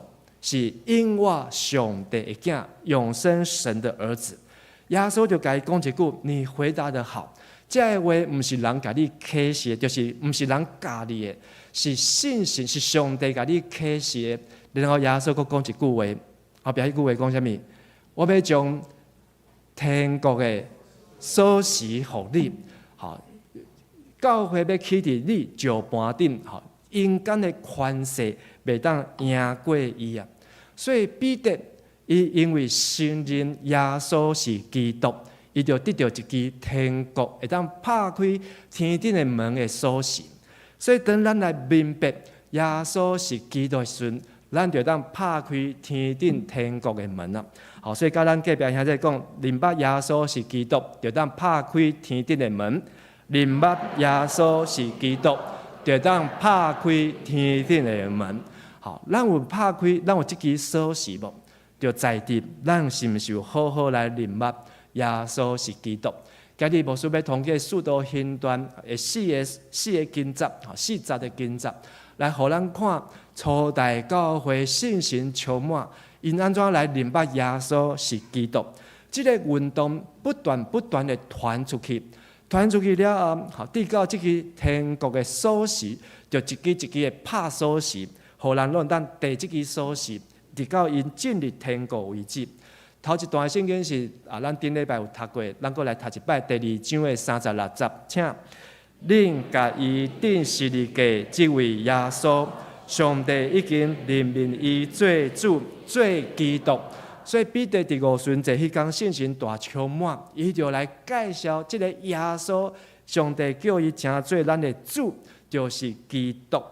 是永活上帝的囝，永生神的兒子。耶穌就共伊講一句：你回答得好。這个話毋是人共你啟示的，就是毋是人教你的，是信心，是上帝共你啟示的。然後耶穌閣講一句話，後壁彼句話講啥物？我欲將天國的鎖匙予你，吼，教會欲起佇你石盤頂，吼，陰間的權勢袂當贏過伊啊。所以彼得伊因為承認耶穌是基督，伊就得著一支天國會當拍開天頂的門的鎖匙。所以當咱來明白耶穌是基督的時陣，咱就當拍開天頂天國的門啊！好，所以佮咱隔壁兄弟講，認捌耶穌是基督，就當拍開天頂的門；認捌耶穌是基督，就當拍開天頂的門。好，咱有拍開，咱有這支鎖匙無？就在佇咱是毋是有好好來認捌耶穌是基督？今日牧師欲通過使徒行傳的四個經節，四節的經節，來予咱看初代教會聖神充滿，𪜶按怎來認捌耶穌是基督？這個運動不斷不斷的傳出去，傳出去了後，吼，直到這支天國的鎖匙，就一支一支的拍鎖匙，予人攏當提這支鎖匙，直到𪜶進入天國為止。頭一段聖經是啊，咱頂禮拜有讀過，咱閣來讀一擺第二章的36節，請恁共伊釘十字架這位耶穌，上帝已經任命伊做主、做基督。所以彼得佇五旬節彼工聖神大充滿，伊就來介紹這个耶穌，上帝叫伊成做咱的主，就是基督。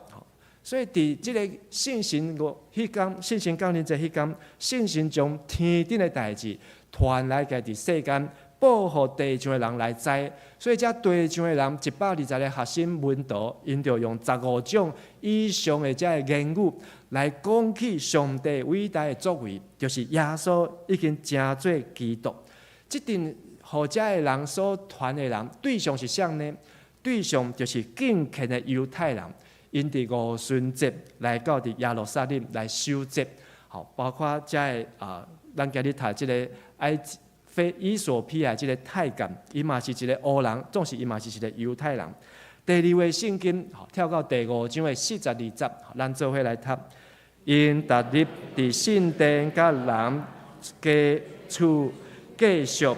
所以佇這个聖神五彼工，聖神降臨節彼工，聖神將天頂的代誌傳來共佇世間，報予地上的人來知。所以遮地上的人120個學生門徒，𪜶就用15種以上的這个言語來講起上帝偉大的作為，就是耶穌已經成做基督。這陣予遮个人所傳的人對象是啥呢？對象就是敬虔的猶太人。𪜶佇五旬節來到佇耶路撒冷來守節，吼，包括遮个啊，咱今日讀這个埃非以索比亞這个太監，伊嘛是一个烏人，總是伊嘛是一个猶太人。第二位聖經，跳到第五章的42節，咱做伙來讀。𪜶逐日佇聖殿佮人家厝繼續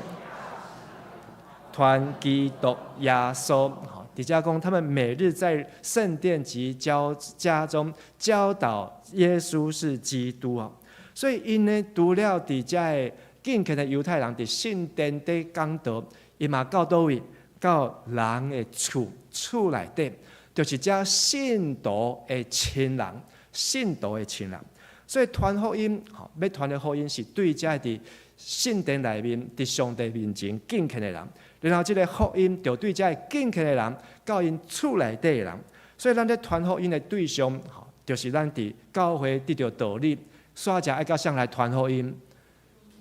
傳基督耶穌。底下講，他們每日在聖殿及教家中教導耶穌是基督啊。所以𪜶呢，除了佇遮个敬虔的猶太人佇聖殿底講道，伊嘛到佗位？到人的厝厝內底，就是遮信徒的親人，信徒的親人。所以傳福音，吼，欲傳的福音是對遮佇聖殿內面、佇上帝面前敬虔的人。然後這个福音就對遮敬虔的人，到𪜶厝內底的人。所以咱咧傳福音的對象，吼，就是咱佇教會得著道理，煞者愛佮誰來傳福音？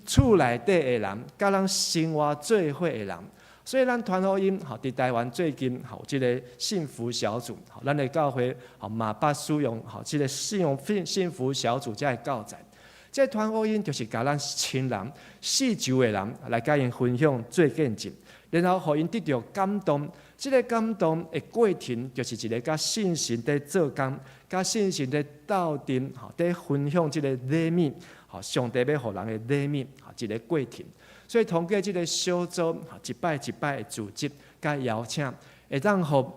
厝內底的人，佮咱生活做伙的人。所以咱傳福音，吼，佇台灣最近，吼，這个幸福小組，吼，咱的教會，吼，嘛捌使用，吼，這个幸福小組遮个教材。這傳福音就是共咱親人、四周的人來共𪜶分享做見證，然後予𪜶得著感動。這个感動的過程，就是一个佮聖神佇做工，佮聖神佇鬥陣，吼，佇分享這个禮物，吼，上帝欲予人的禮物，吼，一个過程。所以通過這个小組，一擺一擺的組織佮邀請，會當予猶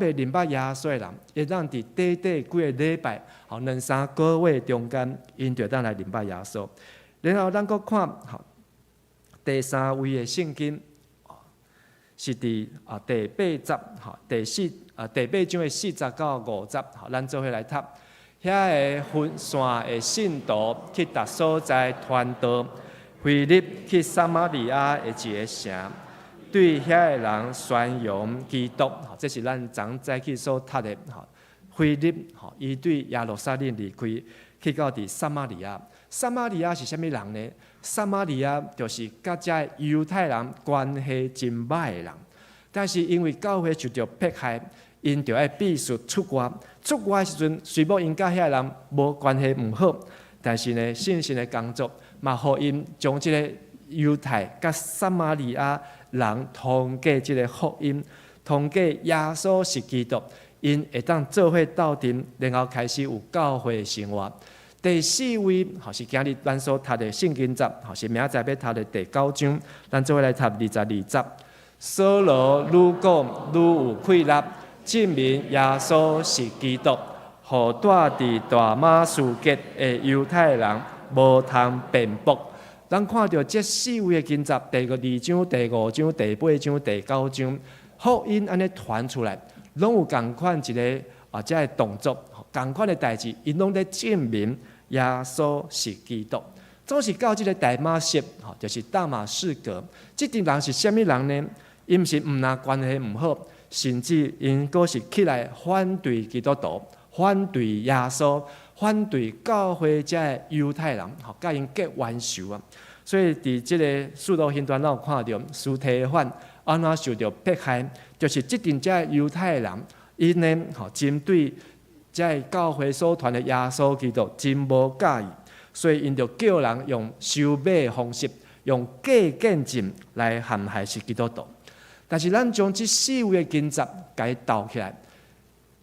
未認捌耶穌的人，會當佇短短幾个禮拜，吼，兩三個月中間，𪜶就當來認捌耶穌。然後咱閣看，吼，第三位的聖經，是佇啊第八節，吼，第四啊第八章的4節到5節，吼，咱做伙來讀。遐个分散的信徒去逐所在傳道，腓力去撒瑪利亞的一个城，對遐个人宣揚基督，這是咱昨早起所讀的。吼，腓力，吼，伊對耶路撒冷離開，去到佇撒瑪利亞。撒瑪利亞是啥物人呢？撒瑪利亞就是佮遮猶太人關係真䆀的人，但是因為教會受著迫害，𪜶就愛必須出外。出外的時陣，雖無𪜶佮遐个人無關係毋好，但是呢，聖神的工作嘛，予𪜶將這个猶太佮撒瑪利亞人通過這个福音，通過耶穌是基督，𪜶會當做伙鬥陣，然後開始有教會生活。第四位，吼，是今日咱所讀的聖經節，吼，是明仔載欲讀的第九章，咱做伙來讀22節。掃羅愈講愈有氣力，證明耶穌是基督，予住佇大馬士革的猶太人無通辯駁。咱看著這四位的經節，第二章、第五章、第八章、第九章，福音按呢傳出來，攏有仝款一个啊，遮个動作，仝款的代誌，𪜶攏咧證明耶穌是基督。總是到這个大馬色，吼，就是大馬士革。這陣人是啥物人呢？𪜶毋是毋但關係毋好，甚至𪜶閣是起來反對基督徒，反對耶穌，反對教會遮的猶太人，吼，佮𪜶結冤仇啊！所以佇這个使徒行傳，咱有看著司提反按怎受著迫害，就是這陣遮猶太人，𪜶呢，吼，針對遮个教會所傳的耶穌基督真無佮意，所以𪜶就叫人用收買的方式，用假見證來陷害是基督徒。但是咱將這四位的經節共伊鬥起來，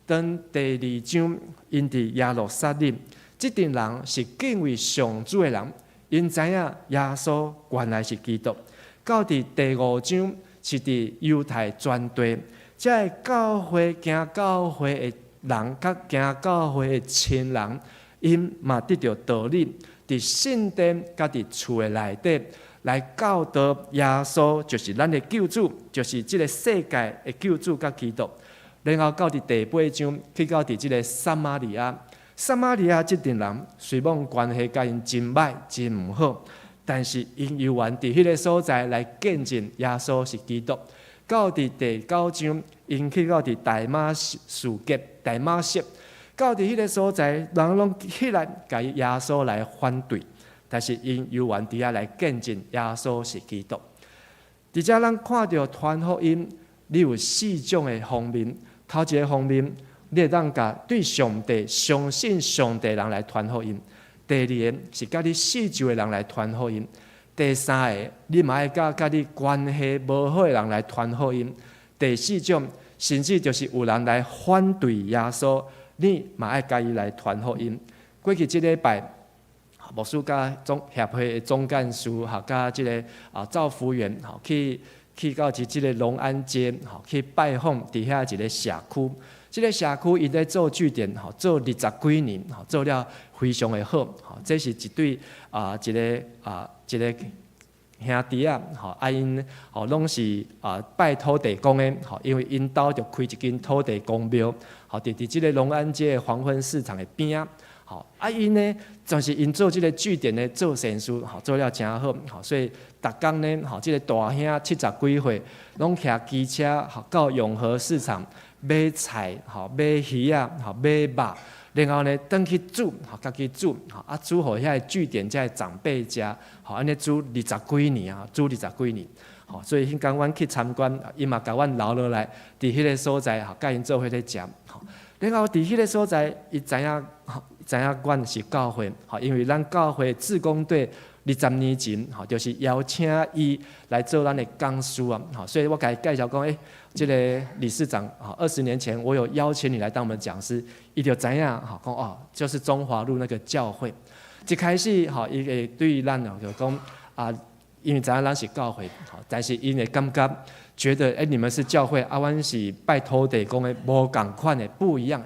當第二章𪜶佇耶路撒冷，這陣人是敬畏上主的人，𪜶知影耶穌原來是基督。到佇第五章是佇猶太全地，遮个教會行教會的人，佮行教會的親人，𪜶嘛得著道理，佇聖殿佮佇厝的內底來教導耶穌，就是咱的救主，就是這个世界的救主佮基督。然後到佇第八章，去到佇這个撒瑪利亞，撒瑪利亞這陣人雖罔關係佮𪜶真䆀真毋好，但是𪜶猶原佇彼个所在來見證耶穌是基督。到佇第九章，𪜶去到佇大馬士革、大馬色，到佇彼个所在，人攏起來共耶穌來反對，但是𪜶猶原佇遐來見證耶穌是基督。佇遮咱看著傳福音，你有四種的方面。頭一个方面，你會當共對上帝相信上帝人來傳福音；第二个是佮你四周的人來傳福音；第三个，你嘛愛佮佮你關係無好的人來傳福音；第四種，甚至就是有人來反對耶穌，你嘛愛共伊來傳福音。過去這禮拜，牧師佮總協會的總幹事，哈，佮這个啊趙福員，吼去到佇這个龍安街，吼去拜訪佇遐一个社區。這个社區𪜶咧做據點，吼做二十幾年，吼做了非常的好。吼，這是一對啊，一个啊，一个兄弟仔，吼啊𪜶吼攏是啊拜土地公的，吼，因為𪜶兜就開一間土地公廟，吼佇佇這个龍安街黃昏市場的邊仔。吼，啊𪜶呢，就是𪜶做這个據點呢，做善事，吼做了誠好，吼，所以逐工呢，吼，這个大兄七十幾歲，攏騎機車，吼到永和市場買菜，吼買魚仔，吼買肉，然後呢，轉去煮，吼家己煮，吼啊煮予遐个據點遮个長輩食，吼按呢煮二十幾年啊，煮二十幾年，吼，所以彼工阮去參觀，伊嘛共阮留落來，佇彼个所在，吼共𪜶做伙咧食，吼，然後佇彼个所在，伊知影，知影阮是教會，吼，因為咱教會志工隊20年前，吼，就是邀請伊來做咱的講師啊，吼，所以我共伊介紹講，欸，這个理事長，吼，20年前我有邀請你來當我們講師，伊就知影，吼，講哦，就是中華路那個教會。一開始，吼，伊會對咱哦，就講啊，因為知影咱是教會，吼，但是𪜶會感覺覺得，欸，你們是教會，啊，阮是拜土地公的，無仝款的，不一樣。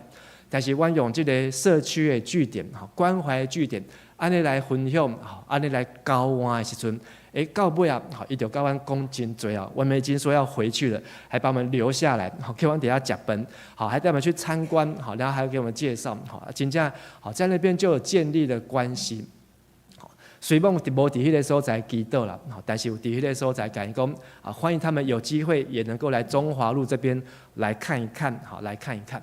但是阮用這个社區的據點，吼，關懷的據點，按呢來分享，吼，按呢來交換的時陣，欸，到尾啊，吼，伊就共阮講真濟啊，我們已經說要回去了，還把我們留下來，吼，叫阮佇遐食飯，好，還帶我們去參觀，好，然後還給我們介紹，吼，真正好，在那邊就有建立了關係。雖罔佇無佇彼个所在祈禱啦，但是有佇彼个所在共伊講啊，歡迎他們有機會也能夠來中華路這邊來看一看，好，來看一看。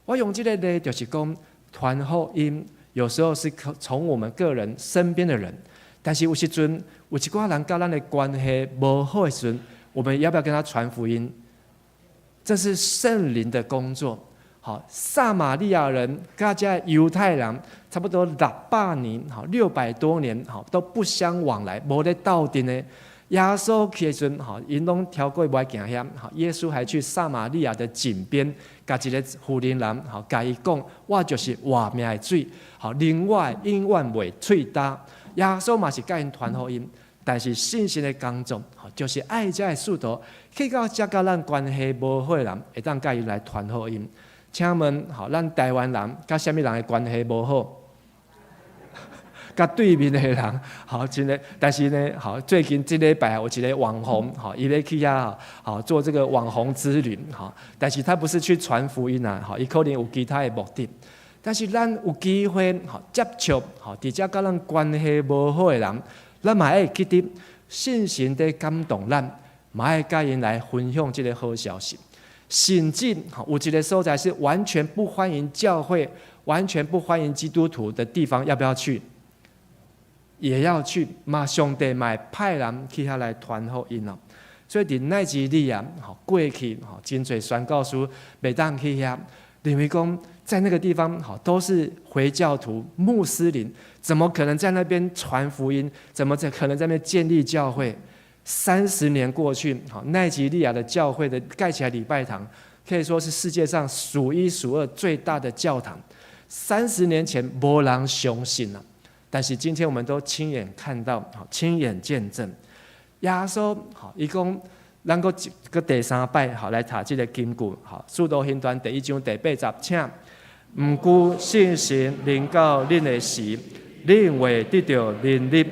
我用這个例就是講傳福音，有時候是從我們個人身邊的人，但是有時陣有一寡人佮咱的關係無好的時陣，我們要不要跟他傳福音？這是聖靈的工作。好，撒瑪利亞人佮遮猶太人差不多600年，好600多年，好都不相往來，無咧鬥陣的。耶穌去的時陣，吼，𪜶攏超過無愛行遐，吼，耶穌還去撒瑪利亞的井邊，共一个婦人人，吼，共伊講，我就是活命的水，吼，啉我永遠袂喙焦。耶穌嘛是共𪜶傳福音，但是聖神的工作，吼，就是愛遮的使徒去到遮佮咱關係無好的人，會當共伊來傳福音。請問，吼，咱台灣人佮啥物人的關係無好？佮對面的人，好真的，但是呢，好最近這禮拜有一个網紅，好，伊咧去遐，好做這個網紅之旅，好，但是他不是去傳福音啊，好，伊可能有其他的目的。但是咱有機會吼接觸吼，佇遮佮咱關係無好的人，咱嘛愛記得聖神佇感動咱，嘛愛佮𪜶來分享這個好消息。甚至吼有一個所在是完全不歡迎教會、完全不歡迎基督徒的地方，要不要去？也要去。嘛，上帝嘛會派人去遐來傳福音哦。所以佇奈及利亞，吼過去吼真濟宣教士袂當去遐，認為講在那個地方，吼都是回教徒、穆斯林，怎麼可能在那邊傳福音？怎麼在可能在那邊建立教會？30年過去，吼奈及利亞的教會的蓋起來禮拜堂，可以說是世界上數一數二最大的教堂。30年前無人相信啊，但是今天我們都親眼看到，吼親眼見證。耶穌，吼伊講，咱閣閣第三擺，吼來讀這個金句，吼使徒行傳第一章第八節，請。毋過聖神臨到恁的時，恁會得著能力，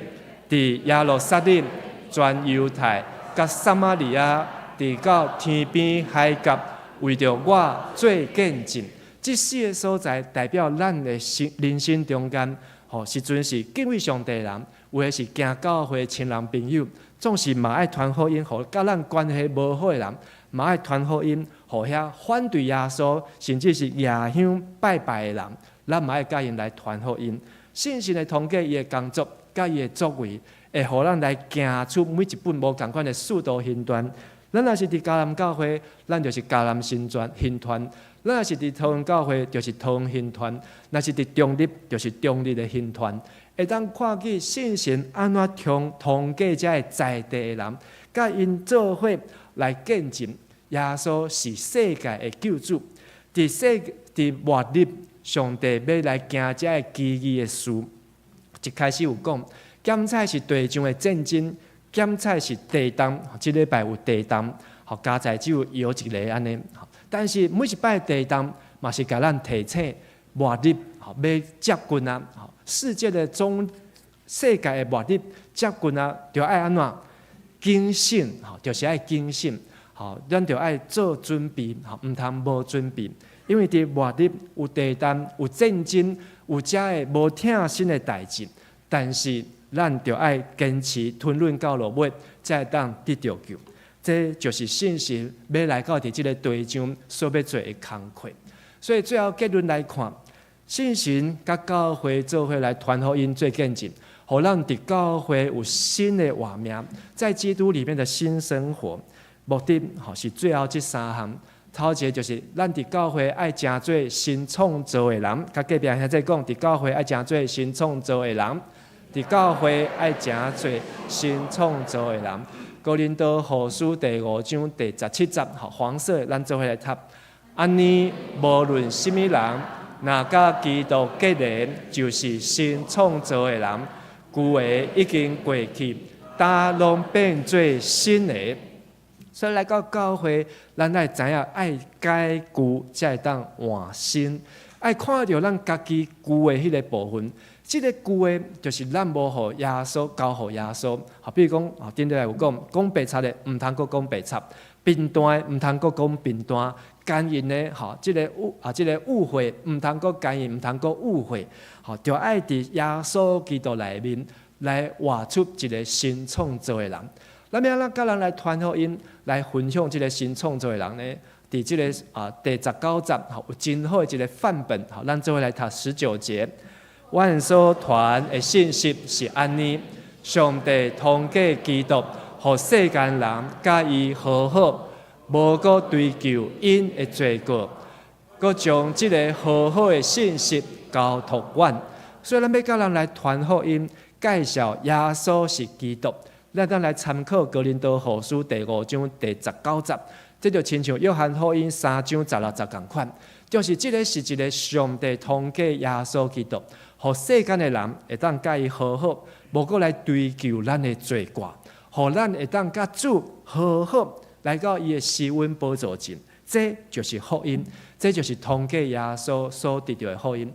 佇耶路撒冷、全猶太、佮撒瑪利亞，直到天邊海角，為著我做見證。這四個所在代表咱的心人生中間，吼時陣是敬畏上帝的人，有的是行教會親人朋友，總是嘛愛傳福音，予佮咱關係無好的人，嘛愛傳福音，予遐反對耶穌，甚至是蜈香拜拜的人，咱嘛愛佮𪜶來傳福音。聖神的通過伊的工作，佮伊的作為，會予咱來行出每一本無仝款的使徒行傳。咱若是佇迦南教會，咱就是迦南行傳行傳；咱若是佇桃園教會，就是桃園行傳；若是佇中壢，就是中壢的行傳。會當看見聖神按怎通過遮个在地的人，佮𪜶做伙來見證耶穌是世界的救主。佇末日，上帝欲來行遮个奇異的事。一開始有講，減菜是地上的戰爭，減菜是地動，這禮拜有地動，吼加在只有搖一个按呢。但是每一擺地動，嘛是共咱提醒末日吼欲接近啊！世界的末日接近啊，著愛按怎警醒？吼，就是愛警醒，吼，咱著愛做準備，吼，毋通無準備。因為佇末日有地動、有戰爭、有遮个無疼心的代誌，但是咱著愛堅持吞忍到落尾，才會當得著救。這就是聖神欲來到佇這個地上所欲做的工課。所以最後結論來看，聖神佮教會做伙來傳福音做見證，予咱佇教會有新的活命，在基督裡面的新生活。目的吼是最後這三項。頭一個就是咱佇教會愛成做新創造的人，佮隔壁兄弟講，佇教會愛成做新創造的人，佇教會愛成做新創造的人。哥林多後書第五章第十七節，吼黃色，咱做伙來讀。按呢，無論啥物人，若佮基督結連，就是新創造的人，舊的已經過去，焦攏變做新的。所以來到教會，咱愛知影愛改舊，才會當換新。愛看著咱家己舊的彼个部分，這个舊的，就是咱無予耶穌交予耶穌。好，比如講，啊，頂禮拜有講，講白賊的毋通閣講白賊，貧惰的毋通閣講貧惰，奸淫的，吼，這個誤會，毋通閣奸淫，毋通閣誤會，吼，著愛佇耶穌基督內面來活出一個新創造的人。咱欲按怎佮人來傳福音，來分享這個新創造的人呢？佇這个第十九節，吼，有真好的一個範本，吼，咱做伙來讀十九節。阮所傳的信息是按呢，上帝通過基督，予世間人佮伊和好，無閣追究𪜶的罪過，閣將這个和好的信息交託阮。所以，咱欲佮人來傳福音，介紹耶穌是基督。咱當來參考哥林多後書第五章第十九節，這就親像約翰福音三章十六節仝款，就是這個是一個上帝通過耶穌基督，予世間的人會當佮伊和好，無閣來追究咱的罪過，予咱會當佮主和好，來到伊的施恩寶座前，這就是福音，這就是通過耶穌所得著的福音。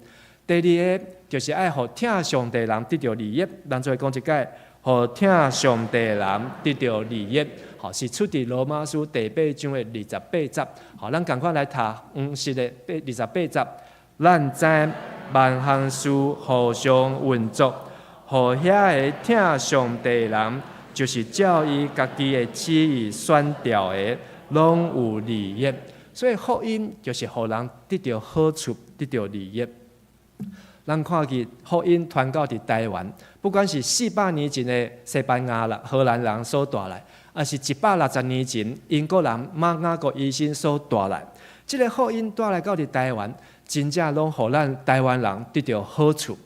第二个就是愛予疼上帝人得著利益，咱做伙講一擺。予疼上帝人得著利益，吼是出佇羅馬書第八章的二十八節。吼，咱仝款來讀黃色的二十八節。咱知萬項事互相運作，予遐个疼上帝人，就是照伊家己的旨意選召的，攏有利益。所以福音就是予人得著好處，得著利益。咱看見福音傳到佇台灣，不管是400年前的西班牙人、荷蘭人所帶來，抑是160年前英國人馬雅各醫生所帶來，這个福音帶來到佇台灣，真正攏予咱台灣人得著好處。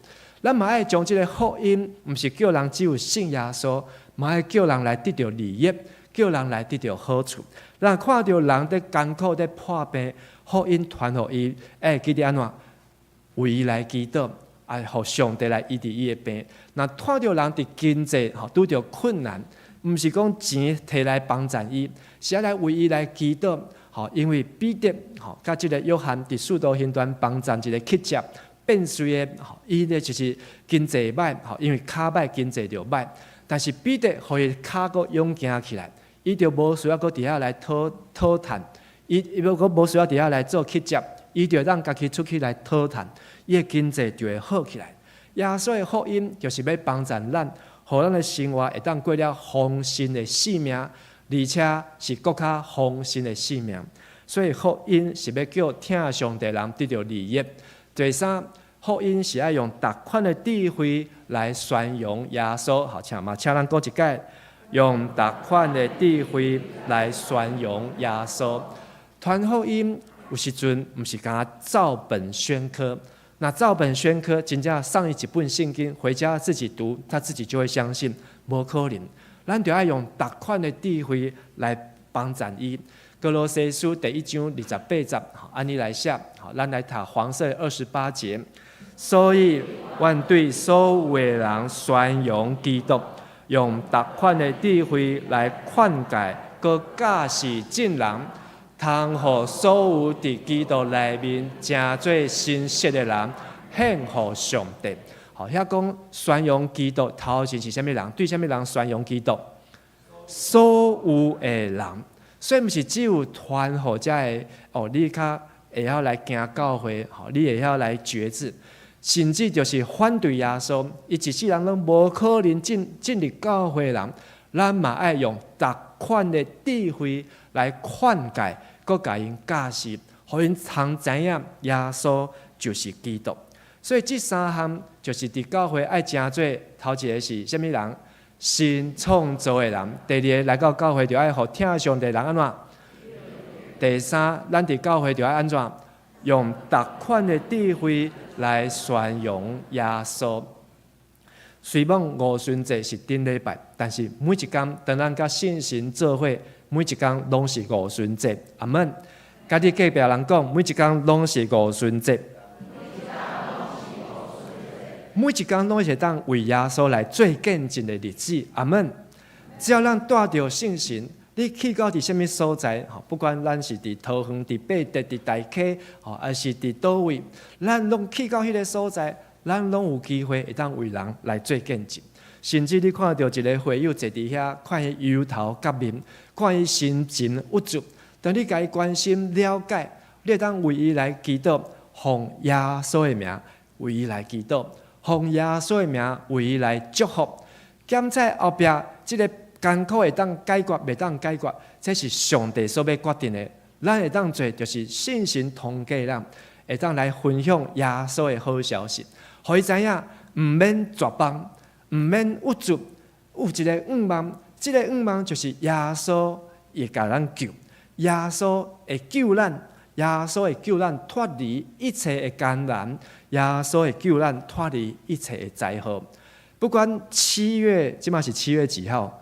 咱嘛愛將這个福音，毋是叫人只有信耶穌，嘛愛叫人來得著利益，叫人來得著好處。咱看著人佇艱苦、佇破病，福音傳予伊，會記得按怎？為伊來祈禱，啊，予上帝來醫治伊的病。若看著人佇經濟吼拄著困難，毋是講錢提來幫贊伊，是愛來為伊來祈禱。吼，因為彼得吼佮這个約翰佇使徒行傳幫贊一个乞食變衰的，吼，伊咧就是經濟歹，吼，因為跤歹經濟就歹。但是彼得予伊跤閣勇行起來，伊就無需要閣佇遐來討討趁，伊無閣無需要佇遐來做乞食，伊就讓家己出去來討趁，伊的經濟就會好起來。耶穌的福音就是欲幫贊咱，予咱的生活會當過了豐盛的生命，而且是閣較豐盛的生命。所以福音是欲叫疼上帝人得著利益。第三，福音是愛用逐款的智慧來宣揚耶穌。好，請嘛，請咱講一擺，用逐款的智慧來宣揚耶穌。傳福音有時陣毋是干焦照本宣科。那照本宣科，真正送伊一本聖經回家自己讀，他自己就會相信。無可能，咱就愛用逐款的智慧來幫贊伊。歌羅西書第一章28節，按呢來寫，好，咱來讀黃色28節。所以，阮對所有的人宣揚基督，用逐款的智慧來勸誡，閣教示眾人，通予所有佇基督內面成做成熟的人，獻予上帝。好，遐講宣揚基督，頭前是啥物人？對啥物人宣揚基督？所有的人。所以毋是只有傳予遮个哦，你較會曉來行教會，吼，你會曉來決志，甚至就是反對耶穌，伊一世人攏無可能進入教會的人，咱嘛愛用逐款的智慧來勸誡，閣共𪜶教示，予𪜶通知影耶穌就是基督。所以這三項就是佇教會愛成做頭一个是啥物人？新創造的人。第二个來到教會就愛予疼上帝人按怎？第三，咱佇教會就愛按怎？用逐款的智慧來宣揚耶穌。雖罔五旬節是頂禮拜，但是每一工當咱佮聖神做伙，每一工攏是五旬節。阿門。佮你隔壁人講，每一工攏是五旬節。每一工攏是當為耶穌來做見證的日子。阿門。只要咱帶著聖神，你去到佇啥物所在，吼，不管咱是佇桃園、佇八德、佇大溪，吼，抑是佇佗位，咱攏去到彼个所在，咱攏有機會會當為人來做見證。甚至你看著一个會友坐佇遐，看伊憂頭結面，看伊心情鬱卒，當你共伊關心了解，你會當為伊來祈禱，奉耶穌的名為伊來祈禱，奉耶穌的名為伊來祝福。檢查後壁這个艱苦會當解決，袂當解決，這是上帝所欲決定的。咱會當做就是信心通過咱，會當來分享耶穌的好消息，予伊知影，毋免絕望，毋免鬱卒，有一个願望，這个願望就是耶穌會共咱救，耶穌會救咱，耶穌會救咱脫離一切的艱難，耶穌會救咱脫離一切的災禍。不管七月，這馬是七月幾號？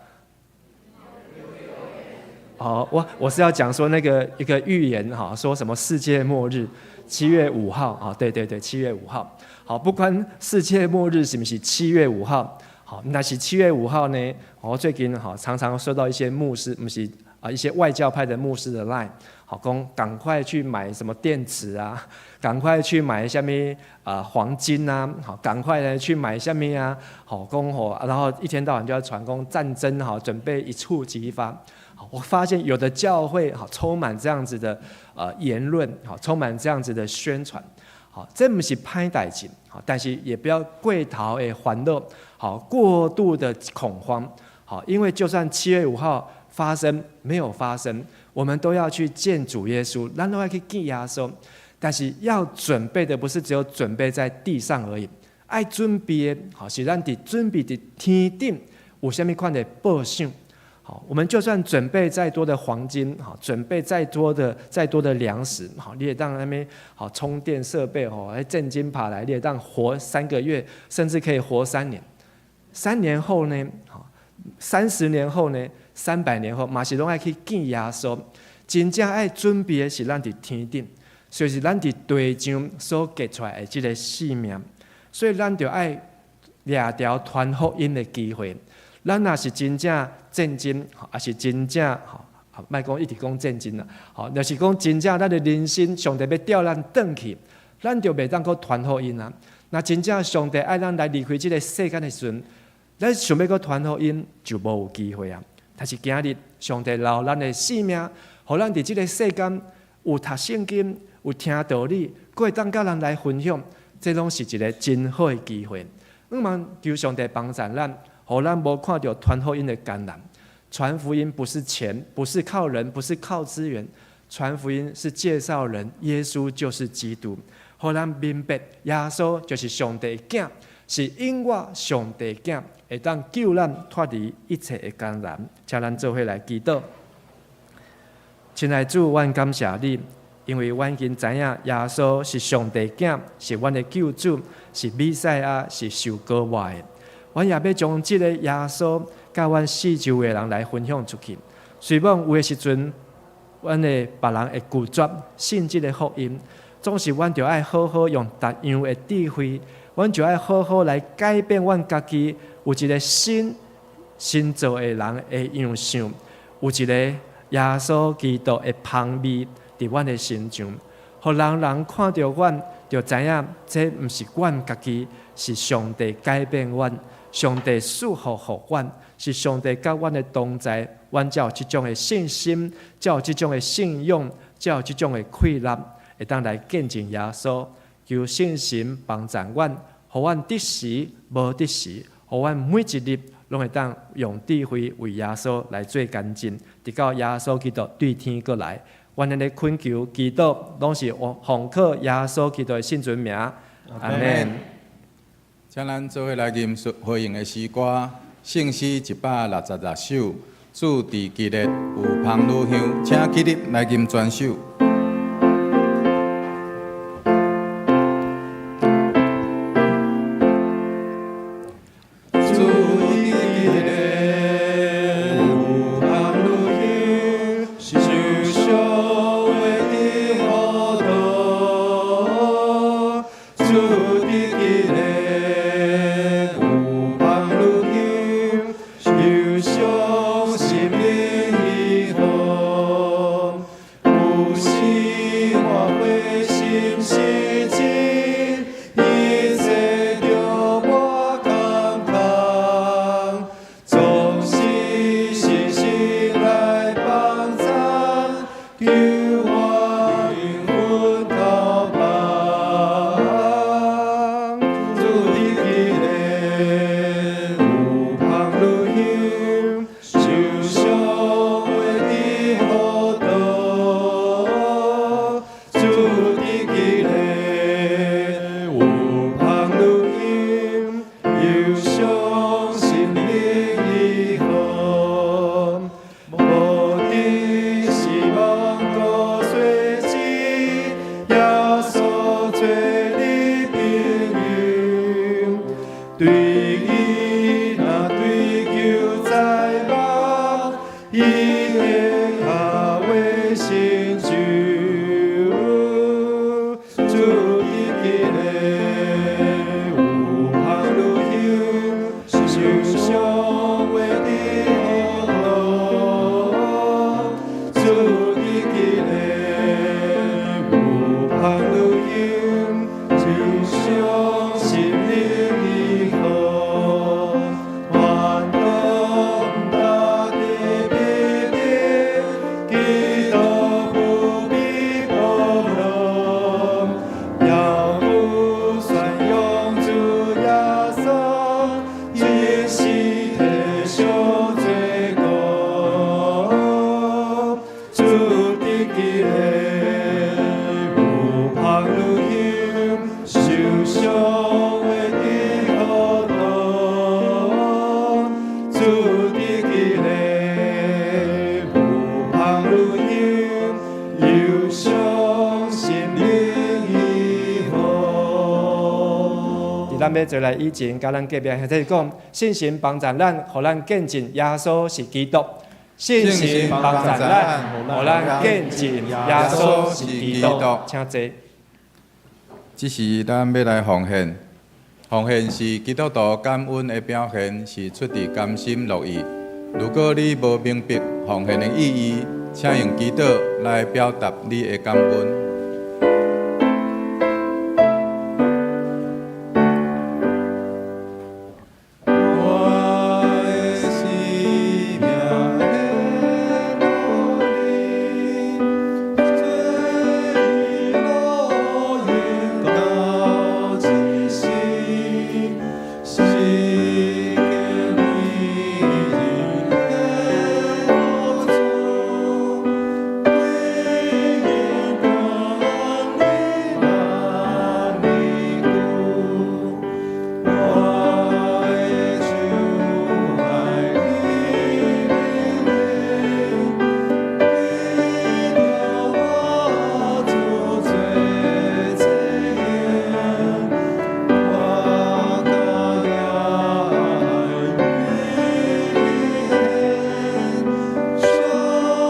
哦，我是要講說那個一個預言哈，說什麼世界末日，7月5號啊，對對對，七月五號。好，不管世界末日是毋是七月五號，好，若是七月五號呢？我最近哈常常收到一些牧師，毋是啊一些外教派的牧師的 line，好，講趕快去買什麼電池啊，趕快去買啥物啊黃金啊，好，趕快呢去買啥物啊，好，講吼，然後一天到晚就要傳講戰爭哈，準備一觸即發。我發現有的教會哈充滿這樣子的言論，哈充滿這樣子的宣傳。好，這毋是歹代誌，好，但是也不要過頭的煩惱，好，過度的恐慌，好，因為就算7月5號發生沒有發生，我們都要去見主耶穌，咱攏愛去見耶穌。但是要準備的不是只有準備在地上而已，愛準備的，好，是咱佇準備佇天頂有啥物款的報賞。好，我們就算準備再多的黃金，好，準備再多的糧食，好，你會當那邊好充電設備，吼，還戰金爬來，你會當活3個月，甚至可以活三年。3年後呢？好，30年後呢？300年後，嘛是攏愛去見耶穌。真正愛準備的是咱佇天頂，就是咱佇地上所結出來的這个性命。所以咱就愛掠著傳福音的機會。咱若是真正戰爭，抑是真正吼，莫講一直講戰爭啦，吼，若是講真正咱的人生，上帝欲調咱轉去，咱就袂當閣傳福音啊。若真正上帝愛咱來離開這个世間的時陣，咱想欲閣傳福音就無有機會啊。但是今日上帝留咱的性命，予咱佇這个世間有讀聖經，有聽道理，閣會當佮人來分享，這攏是一个真好的機會。向望求上帝幫助咱。予咱無看著傳福音的艱難，傳福音不是錢，不是靠人，不是靠資源，傳福音是介紹人，耶穌就是基督，予咱明白耶穌就是上帝的囝，是永活上帝的囝，會當救咱脫離一切的艱難。請咱做伙來祈禱。親愛主，阮感謝你，因為阮已經知影耶穌是上帝囝，是阮的救主，是彌賽亞，是受膏抹的。阮也欲將這个耶穌佮阮四周的人來分享出去。雖罔有的時陣，阮的別人會拒絕信這个福音，總是阮著愛好好用別樣的智慧，阮就愛好好來改變阮家己，有一个新新造的人的樣相，有一个耶穌基督的芳味佇阮的身上，予人人看著阮，就知影這毋是阮家己，是上帝改變阮。上帝賜福予阮，是上帝佮阮的同在，阮才有這種的信心，才有這種的信仰，才有這種的氣力，會當來見證耶穌。求聖神幫助阮，予阮得時無得時，予阮每一日攏會當用智慧為耶穌來做見證，直到耶穌基督對天閣來。阮按呢懇求祈禱，攏是奉靠耶穌基督的聖尊名。阿門。請咱做伙來吟回應的詩歌，聖詩166首，主佇基列有芳乳香，請起立來吟全首。主佇基列有芳乳香，受傷的苦痛。主佇基列有芳乳香，憂傷心靈醫好。有時我灰心失志，一切著我坎坷，總是信心來幫助，救我靈魂逃跑。主佇基列有芳乳香，受傷的苦痛。主佇基列有芳乳香，憂傷心靈醫好。無知死亡過歲子，耶穌做你朋友，對伊若追求在望，伊會較為成就。主佇基列有芳乳香，受傷的苦痛。主佇基列有芳乳香，受傷心靈醫好。咱欲做來以前，佮咱隔壁兄弟講，信心幫助咱，予咱見證耶穌是基督。信心幫助咱，予咱見證耶穌是基督。請坐。這時咱欲來奉獻，奉獻是基督徒感恩的表現，是出自甘心樂意。如果你無明白奉獻的意義，請用祈禱來表達你的感恩。我的生命獻予你，做你樂園到這世，世間為人的主，歸依光榮萬年久。我的手愛你的靈，記著我做做這言，我甲愛你常常陪你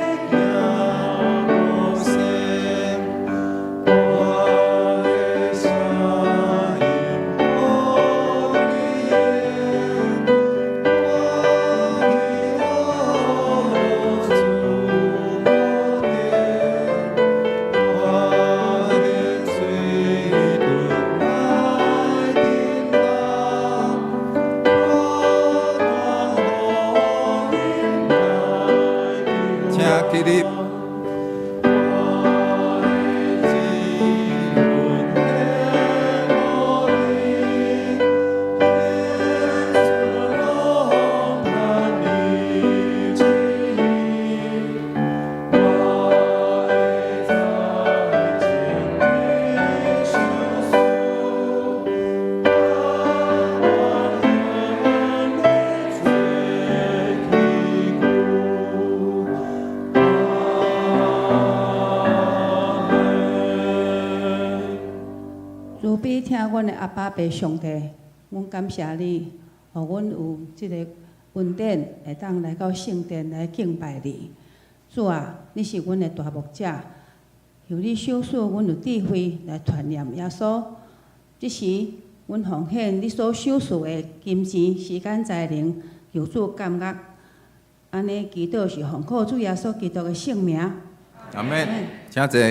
行路線。我的聲音予你聽，我去主殿，我的水盾來叮當，不斷予來請起立。我的靈魂獻予你，獻出攏難以旨意，我會在情裡相訴，我願你做起久。阿門。慈悲疼阮的阿爸父上帝，阮感謝你，予阮有這个恩典，會當來到聖殿來敬拜你。主啊，你是阮的大牧者，由你賞賜阮有智慧來傳念耶穌。這時，阮奉獻你所賞賜的金錢、時間、才能，求主感恩。按呢祈禱是奉靠主耶穌基督的聖名。阿們，請坐。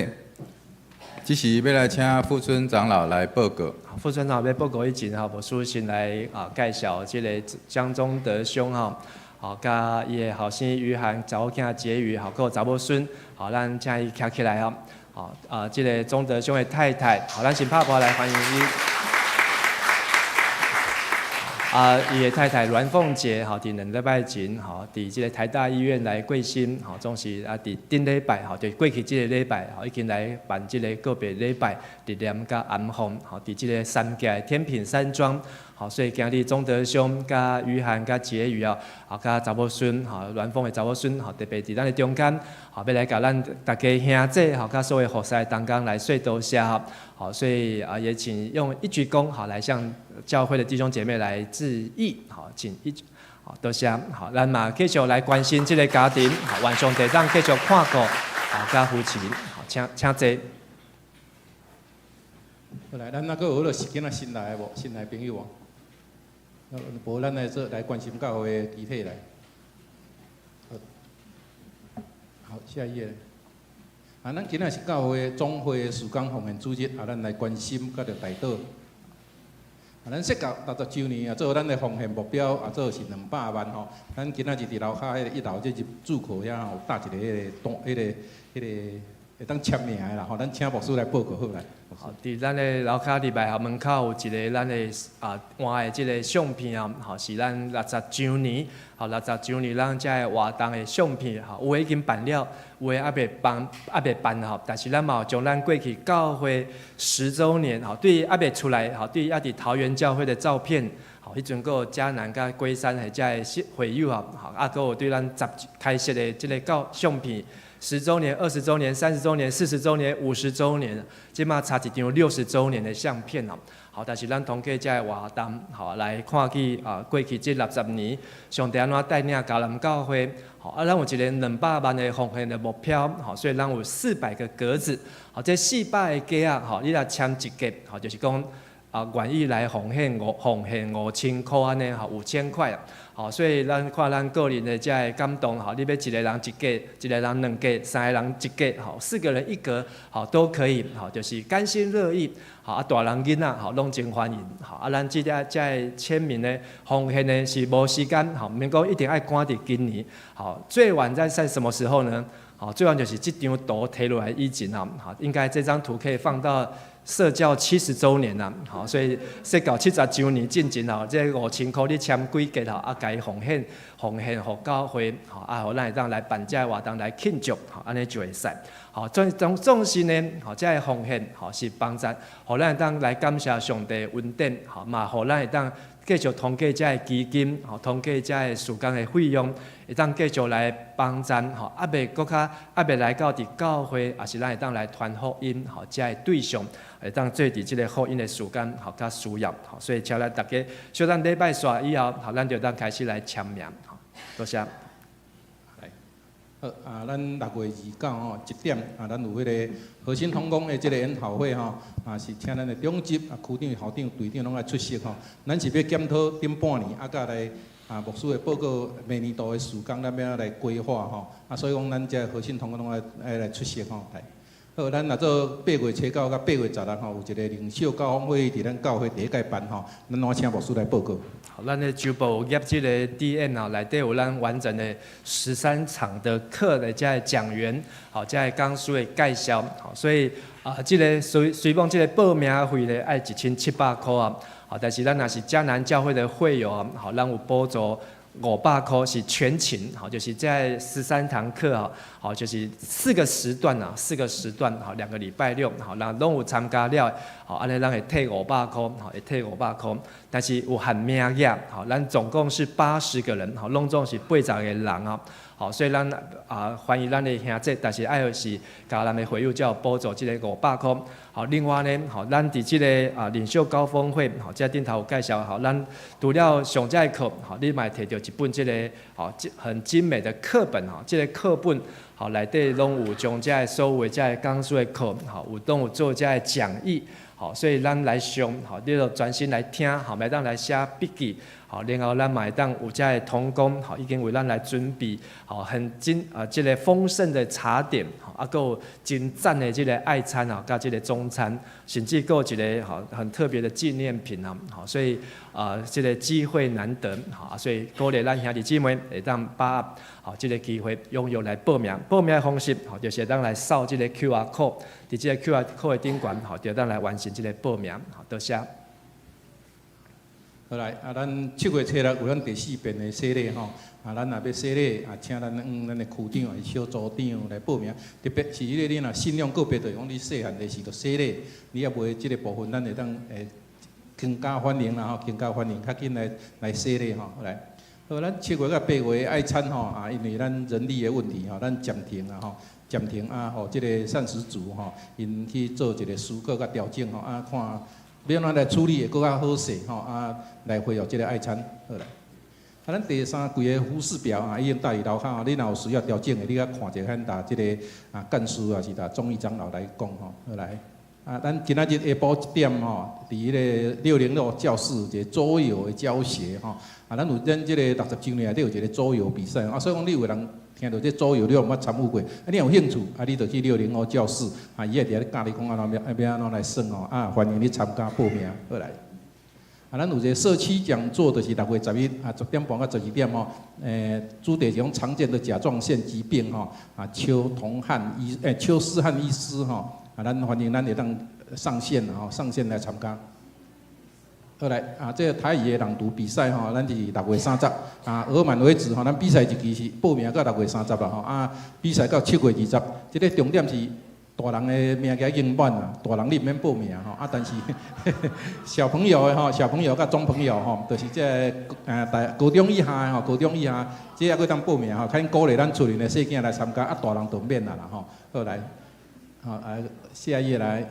這時欲來請富春長老來報告。富春長老欲報告以前吼，牧師先來介紹這个江宗德兄吼，好，佮伊的後生余涵、查某囝婕妤，好，閣有查某孫，好，咱請伊徛起來吼，好啊，這个宗德兄的太太，好，咱先拍鼓來歡迎伊。伊的太太阮鳳姐，吼，佇兩禮拜前，吼，佇這个台大醫院來過身，吼，總是佇頂禮拜，吼，就過去這个禮拜，吼，已經來辦這个告別禮拜，入殮佮安放，吼，佇這个三峽的天品山莊，吼，所以今日宗德兄、佮余涵、佮婕妤啊，佮查某孫，吼，阮鳳的查某孫，吼，特別佇咱的中間，吼，欲來共咱大家兄姊，吼，佮所有服侍同工來說多謝，好，所以也請用一鞠躬，好，來向教會的弟兄姐妹來致意，好，請一，好，多謝，好，咱嘛繼續來關心這个家庭，好，願上帝當繼續看顧，好，佮扶持，好，請請坐。好來，咱那閣有彼是今仔新來的無？新來朋友無？無，咱來做來關心教會的肢體來。好，下一頁。咱今仔是教會總會的事工奉獻主日，咱來關心佮著代禱。咱設教60週年，做咱的奉獻目標，做是200萬吼。咱今仔日佇樓跤彼个一樓，這入主庫遐有搭一个彼个單，彼个彼个會當簽名的啦吼。咱請牧師來報告好來。好，佇咱的樓跤入來吼，門口有一个咱的換的這个相片啊，吼，是咱六十週年，吼，六十週年咱遮的活動的相片，吼，有的已經辦了，有的猶未辦，猶未辦吼，但是咱嘛有將咱過去教會10週年，吼，對猶未出來，吼，對猶佇桃園教會的照片，吼，彼陣閣有嘉南佮龜山的遮的會友啊，吼，閣有對咱十開設的這个教相片。10周年、20周年、30周年、40周年、50周年，這馬差一張60周年的相片哦。好，但是咱通過這个活動，好來看見啊，過去這60年，上帝按怎帶領迦南教會，好啊，咱有一个200萬的奉獻的目標，好，所以咱有400個格子，好，這四百個格仔，好，你若簽一格，好，就是講啊，願意來奉獻5000箍按呢，好，5000塊。好，所以咱看咱個人的這个感動，好，你欲一個人一格，一個人兩格，三個人一格，好，四個人一格，好，都可以，好，就是甘心樂意，好啊，大人囡仔，好，攏真歡迎，好啊，咱這個這个簽名呢，奉獻呢是無時間，好，毋免講一定愛趕佇今年，好，最晚在什麼時候呢？好，最晚就是這張圖提落來以前啊，好，應該這張圖可以放到設教70周年啦，好，所以設教70周年進前吼，這5000箍你簽幾格吼，啊，共伊奉獻，奉獻予教會，吼，啊，予咱會當來辦這个活動來慶祝，吼，按呢就會使。好，總總是呢，吼，這个奉獻，吼，是幫助，予咱會當來感謝上帝恩典，吼，嘛，予咱會當繼續通過這个基金，吼，通過這个事工的費用，會當繼續來幫贊，吼，猶未閣較，猶未來到佇教會，也是咱會當來傳福音，吼，這个對象會當做佇這个福音的事工，吼，較需要，吼，所以請咱大家，小等禮拜煞以後，吼，咱就當開始來簽名，吼，多謝。好啊，咱6月29吼1點啊，咱有彼个核心同工的這个研討會吼，啊是請咱的長執啊、區長、校長、隊長攏愛出席吼。咱是欲檢討頂半年啊，佮來啊牧師的報告明年度的事工，咱欲按怎來規劃吼。啊，所以講咱這核心同工攏愛來出席吼。來，好，咱若做8月初9佮8月16吼，有一个領袖高峰會議佇咱教會第一屆辦吼，咱攏請牧師來報告。好，咱的周報有頁這個 DM 啊，內底有咱完整的13場的課的這个講員，好，這个講師的介紹，好，所以啊，這个雖雖講這个報名費咧愛1700箍啊，好，但是咱若是迦南教會的會友啊，好，咱有補助500箍是全勤，好，就是在13堂課啊，好，就是四個時段啊，四個時段，好，2個禮拜六，好，咱攏有參加了，好，按呢咱會退五百箍，好，會退五百箍，但是有限名額，好，咱總共是80個人，好，攏總是80個人啊，好，所以咱啊歡迎咱的兄弟，但是愛是迦南的會友才有補助這个五百箍。好，另外呢，好，咱佇這个啊領袖高峰會，好，這頂頭有介紹，好，咱除了上這个課，好，你嘛會提著一本這个好很精美的課本，吼，這个課本，好，內底攏有將這个所有的這个講師的課，好，有攏有做這个講義，好，所以咱來上，好，你就專心來聽，好，會當來寫筆記，好，然後咱嘛會當有這个同工，好，已經為咱來準備，好，很精啊，這个豐盛的茶點，好，啊，閣有真讚的這个愛餐啊，佮這个中餐，甚至閣有一個好很特別的紀念品啊，好，所以啊，這个機會難得，好，所以鼓勵咱兄弟姊妹會當把握好這个機會，踴躍來報名。報名的方式，好，就是會當來掃這个 QR code，佇這个 QR code 的頂懸，好，就當來完成這个報名，好，多謝。好來，啊，咱7月初六有咱第四遍的洗禮吼，啊，咱若欲洗禮，啊，請咱咱的區長抑是小組長來報名。特別是彼个你若信仰個別，就是講你細漢的時就洗禮，你猶未這个部分，咱會當會更加歡迎啦吼，更加歡迎，較緊來來洗禮吼，來。好，咱7月佮8月愛餐吼，啊，因為咱人力的問題吼，咱暫停啊吼，暫停啊，予這个膳食組吼，𪜶去做一个思考佮調整吼，啊，看欲按怎來處理會閣較好勢吼，啊，來恢復這个愛餐，好來。啊，咱第三季的服事表啊，已經貼佇樓跤吼，你若有需要調整的，你較看一下，佮這个啊幹事抑是佮總議長老來講吼，好來。啊，咱今仔日下晡1點吼，佇彼个606教室一个桌遊的教學吼。啊，咱有咱這个60周年內底有一个桌遊比賽，啊，所以講你有的人聽著這桌遊你毋捌參與過，啊，你有興趣，啊，你就去605教室，啊，伊會佇遐教你講按怎欲按怎來耍吼，啊，歡迎你參加報名，好來。啊，咱有一个社區講座，就是6月11啊，10點半到12點吼，主題是講常見的甲狀腺疾病吼，啊，邱思翰醫師吼，啊，咱歡迎咱會當上線吼，上線來參加。好來，啊，這个台語的朗讀比賽吼，咱是6月30，啊，額滿為止吼，咱比賽日期是報名到6月30啦吼，啊，比賽到7月20，這个重點是大人的名額已經滿啦，大人你毋免報名吼，啊，但是小朋友的吼，小朋友佮中朋友吼，就是這个大高中以下的吼，高中以下，這猶閣當報名吼，較緊鼓勵咱厝裡的細囝來參加，啊，大人就免啦啦吼。好來，好啊，下一頁來。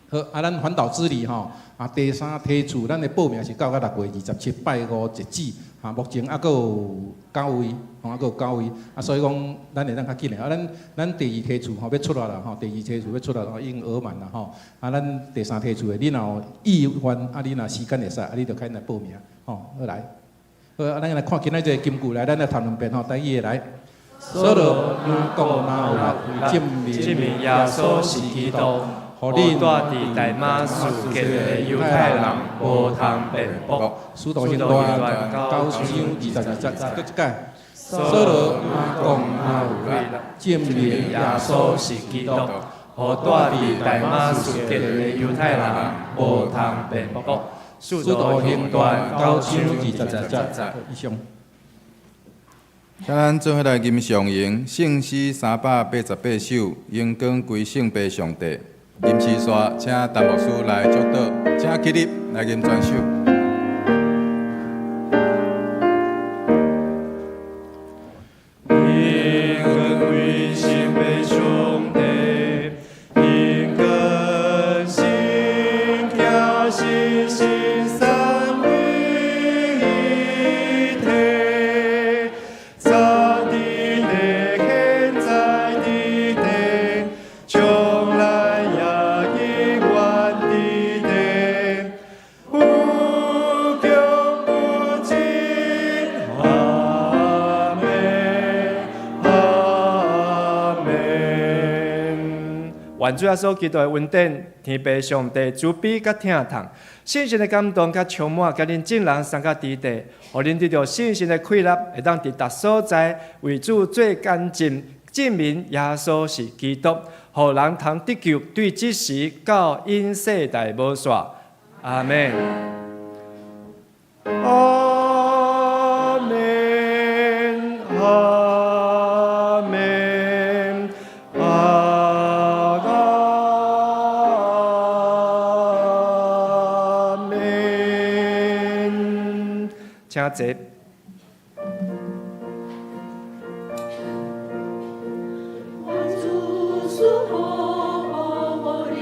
好，啊，咱環島之旅吼，啊，第三梯次，咱的報名是到甲6月27，拜五截止，哈，目前猶閣有九位，吼，猶閣有九位，啊，所以講咱會當較緊的，啊，咱第二梯次吼欲出來啦，吼，第二梯次欲出來，已經額滿啦，吼，啊，咱第三梯次的，你若有意願，啊，你若時間會使，啊，你就較緊來報名，吼，好來，好，啊，咱來看今仔這个金句來，咱來讀兩遍吼，台語的來。掃羅愈講愈有力，證明證明耶穌是基督，予恁住佇大馬士革的猶太人無通辯駁。使徒行傳9章22節，閣一擺。掃羅愈講愈有力，證明耶穌是基督，予住佇大馬士革的猶太人無通辯駁。使徒行傳9章22節，以上。請咱做伙來吟誦詠聖詩388首，榮光歸聖父上帝。吟詩煞，請陳牧師來祝禱，請起立來吟全首。榮光歸聖父上帝，榮光聖子神聖三位一體，早佇地，現在佇地，將來也永遠佇地，無窮無盡，阿們，阿們。願主耶穌基督的恩典、天父上帝慈悲佮疼痛，聖神的感動佮充滿，佮恁眾人三甲佇地，予恁得著聖神的氣力，會當佇逐所在為主做見證，證明耶穌是基督，予人通得救，對這時到永世代無煞。阿們。阿們，阿們，阿們。請坐。願主賜福予你，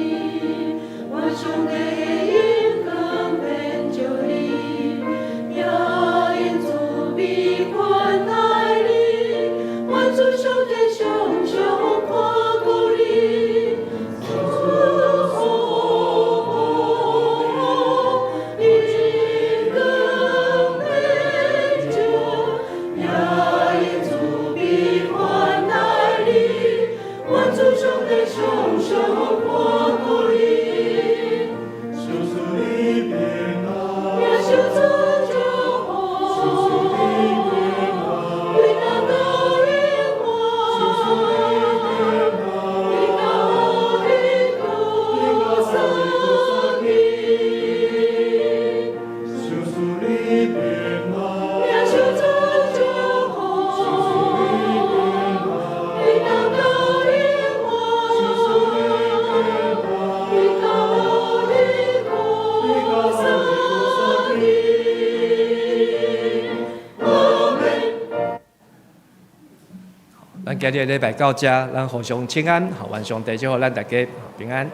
願上帝的榮光遍照你，也用慈悲款待你。願主上帝常常看顧你，賜福榮光遍照，也用慈悲款待你。願主上帝常常看顧你，求主你平安，耶穌主祝福，為咱到永遠，伊到你顧三地。求主你平安，耶穌主祝福，為咱到永遠，伊到你顧三地。阿們。咱今日禮拜到這，咱互相請安，願上帝祝福咱大家平安。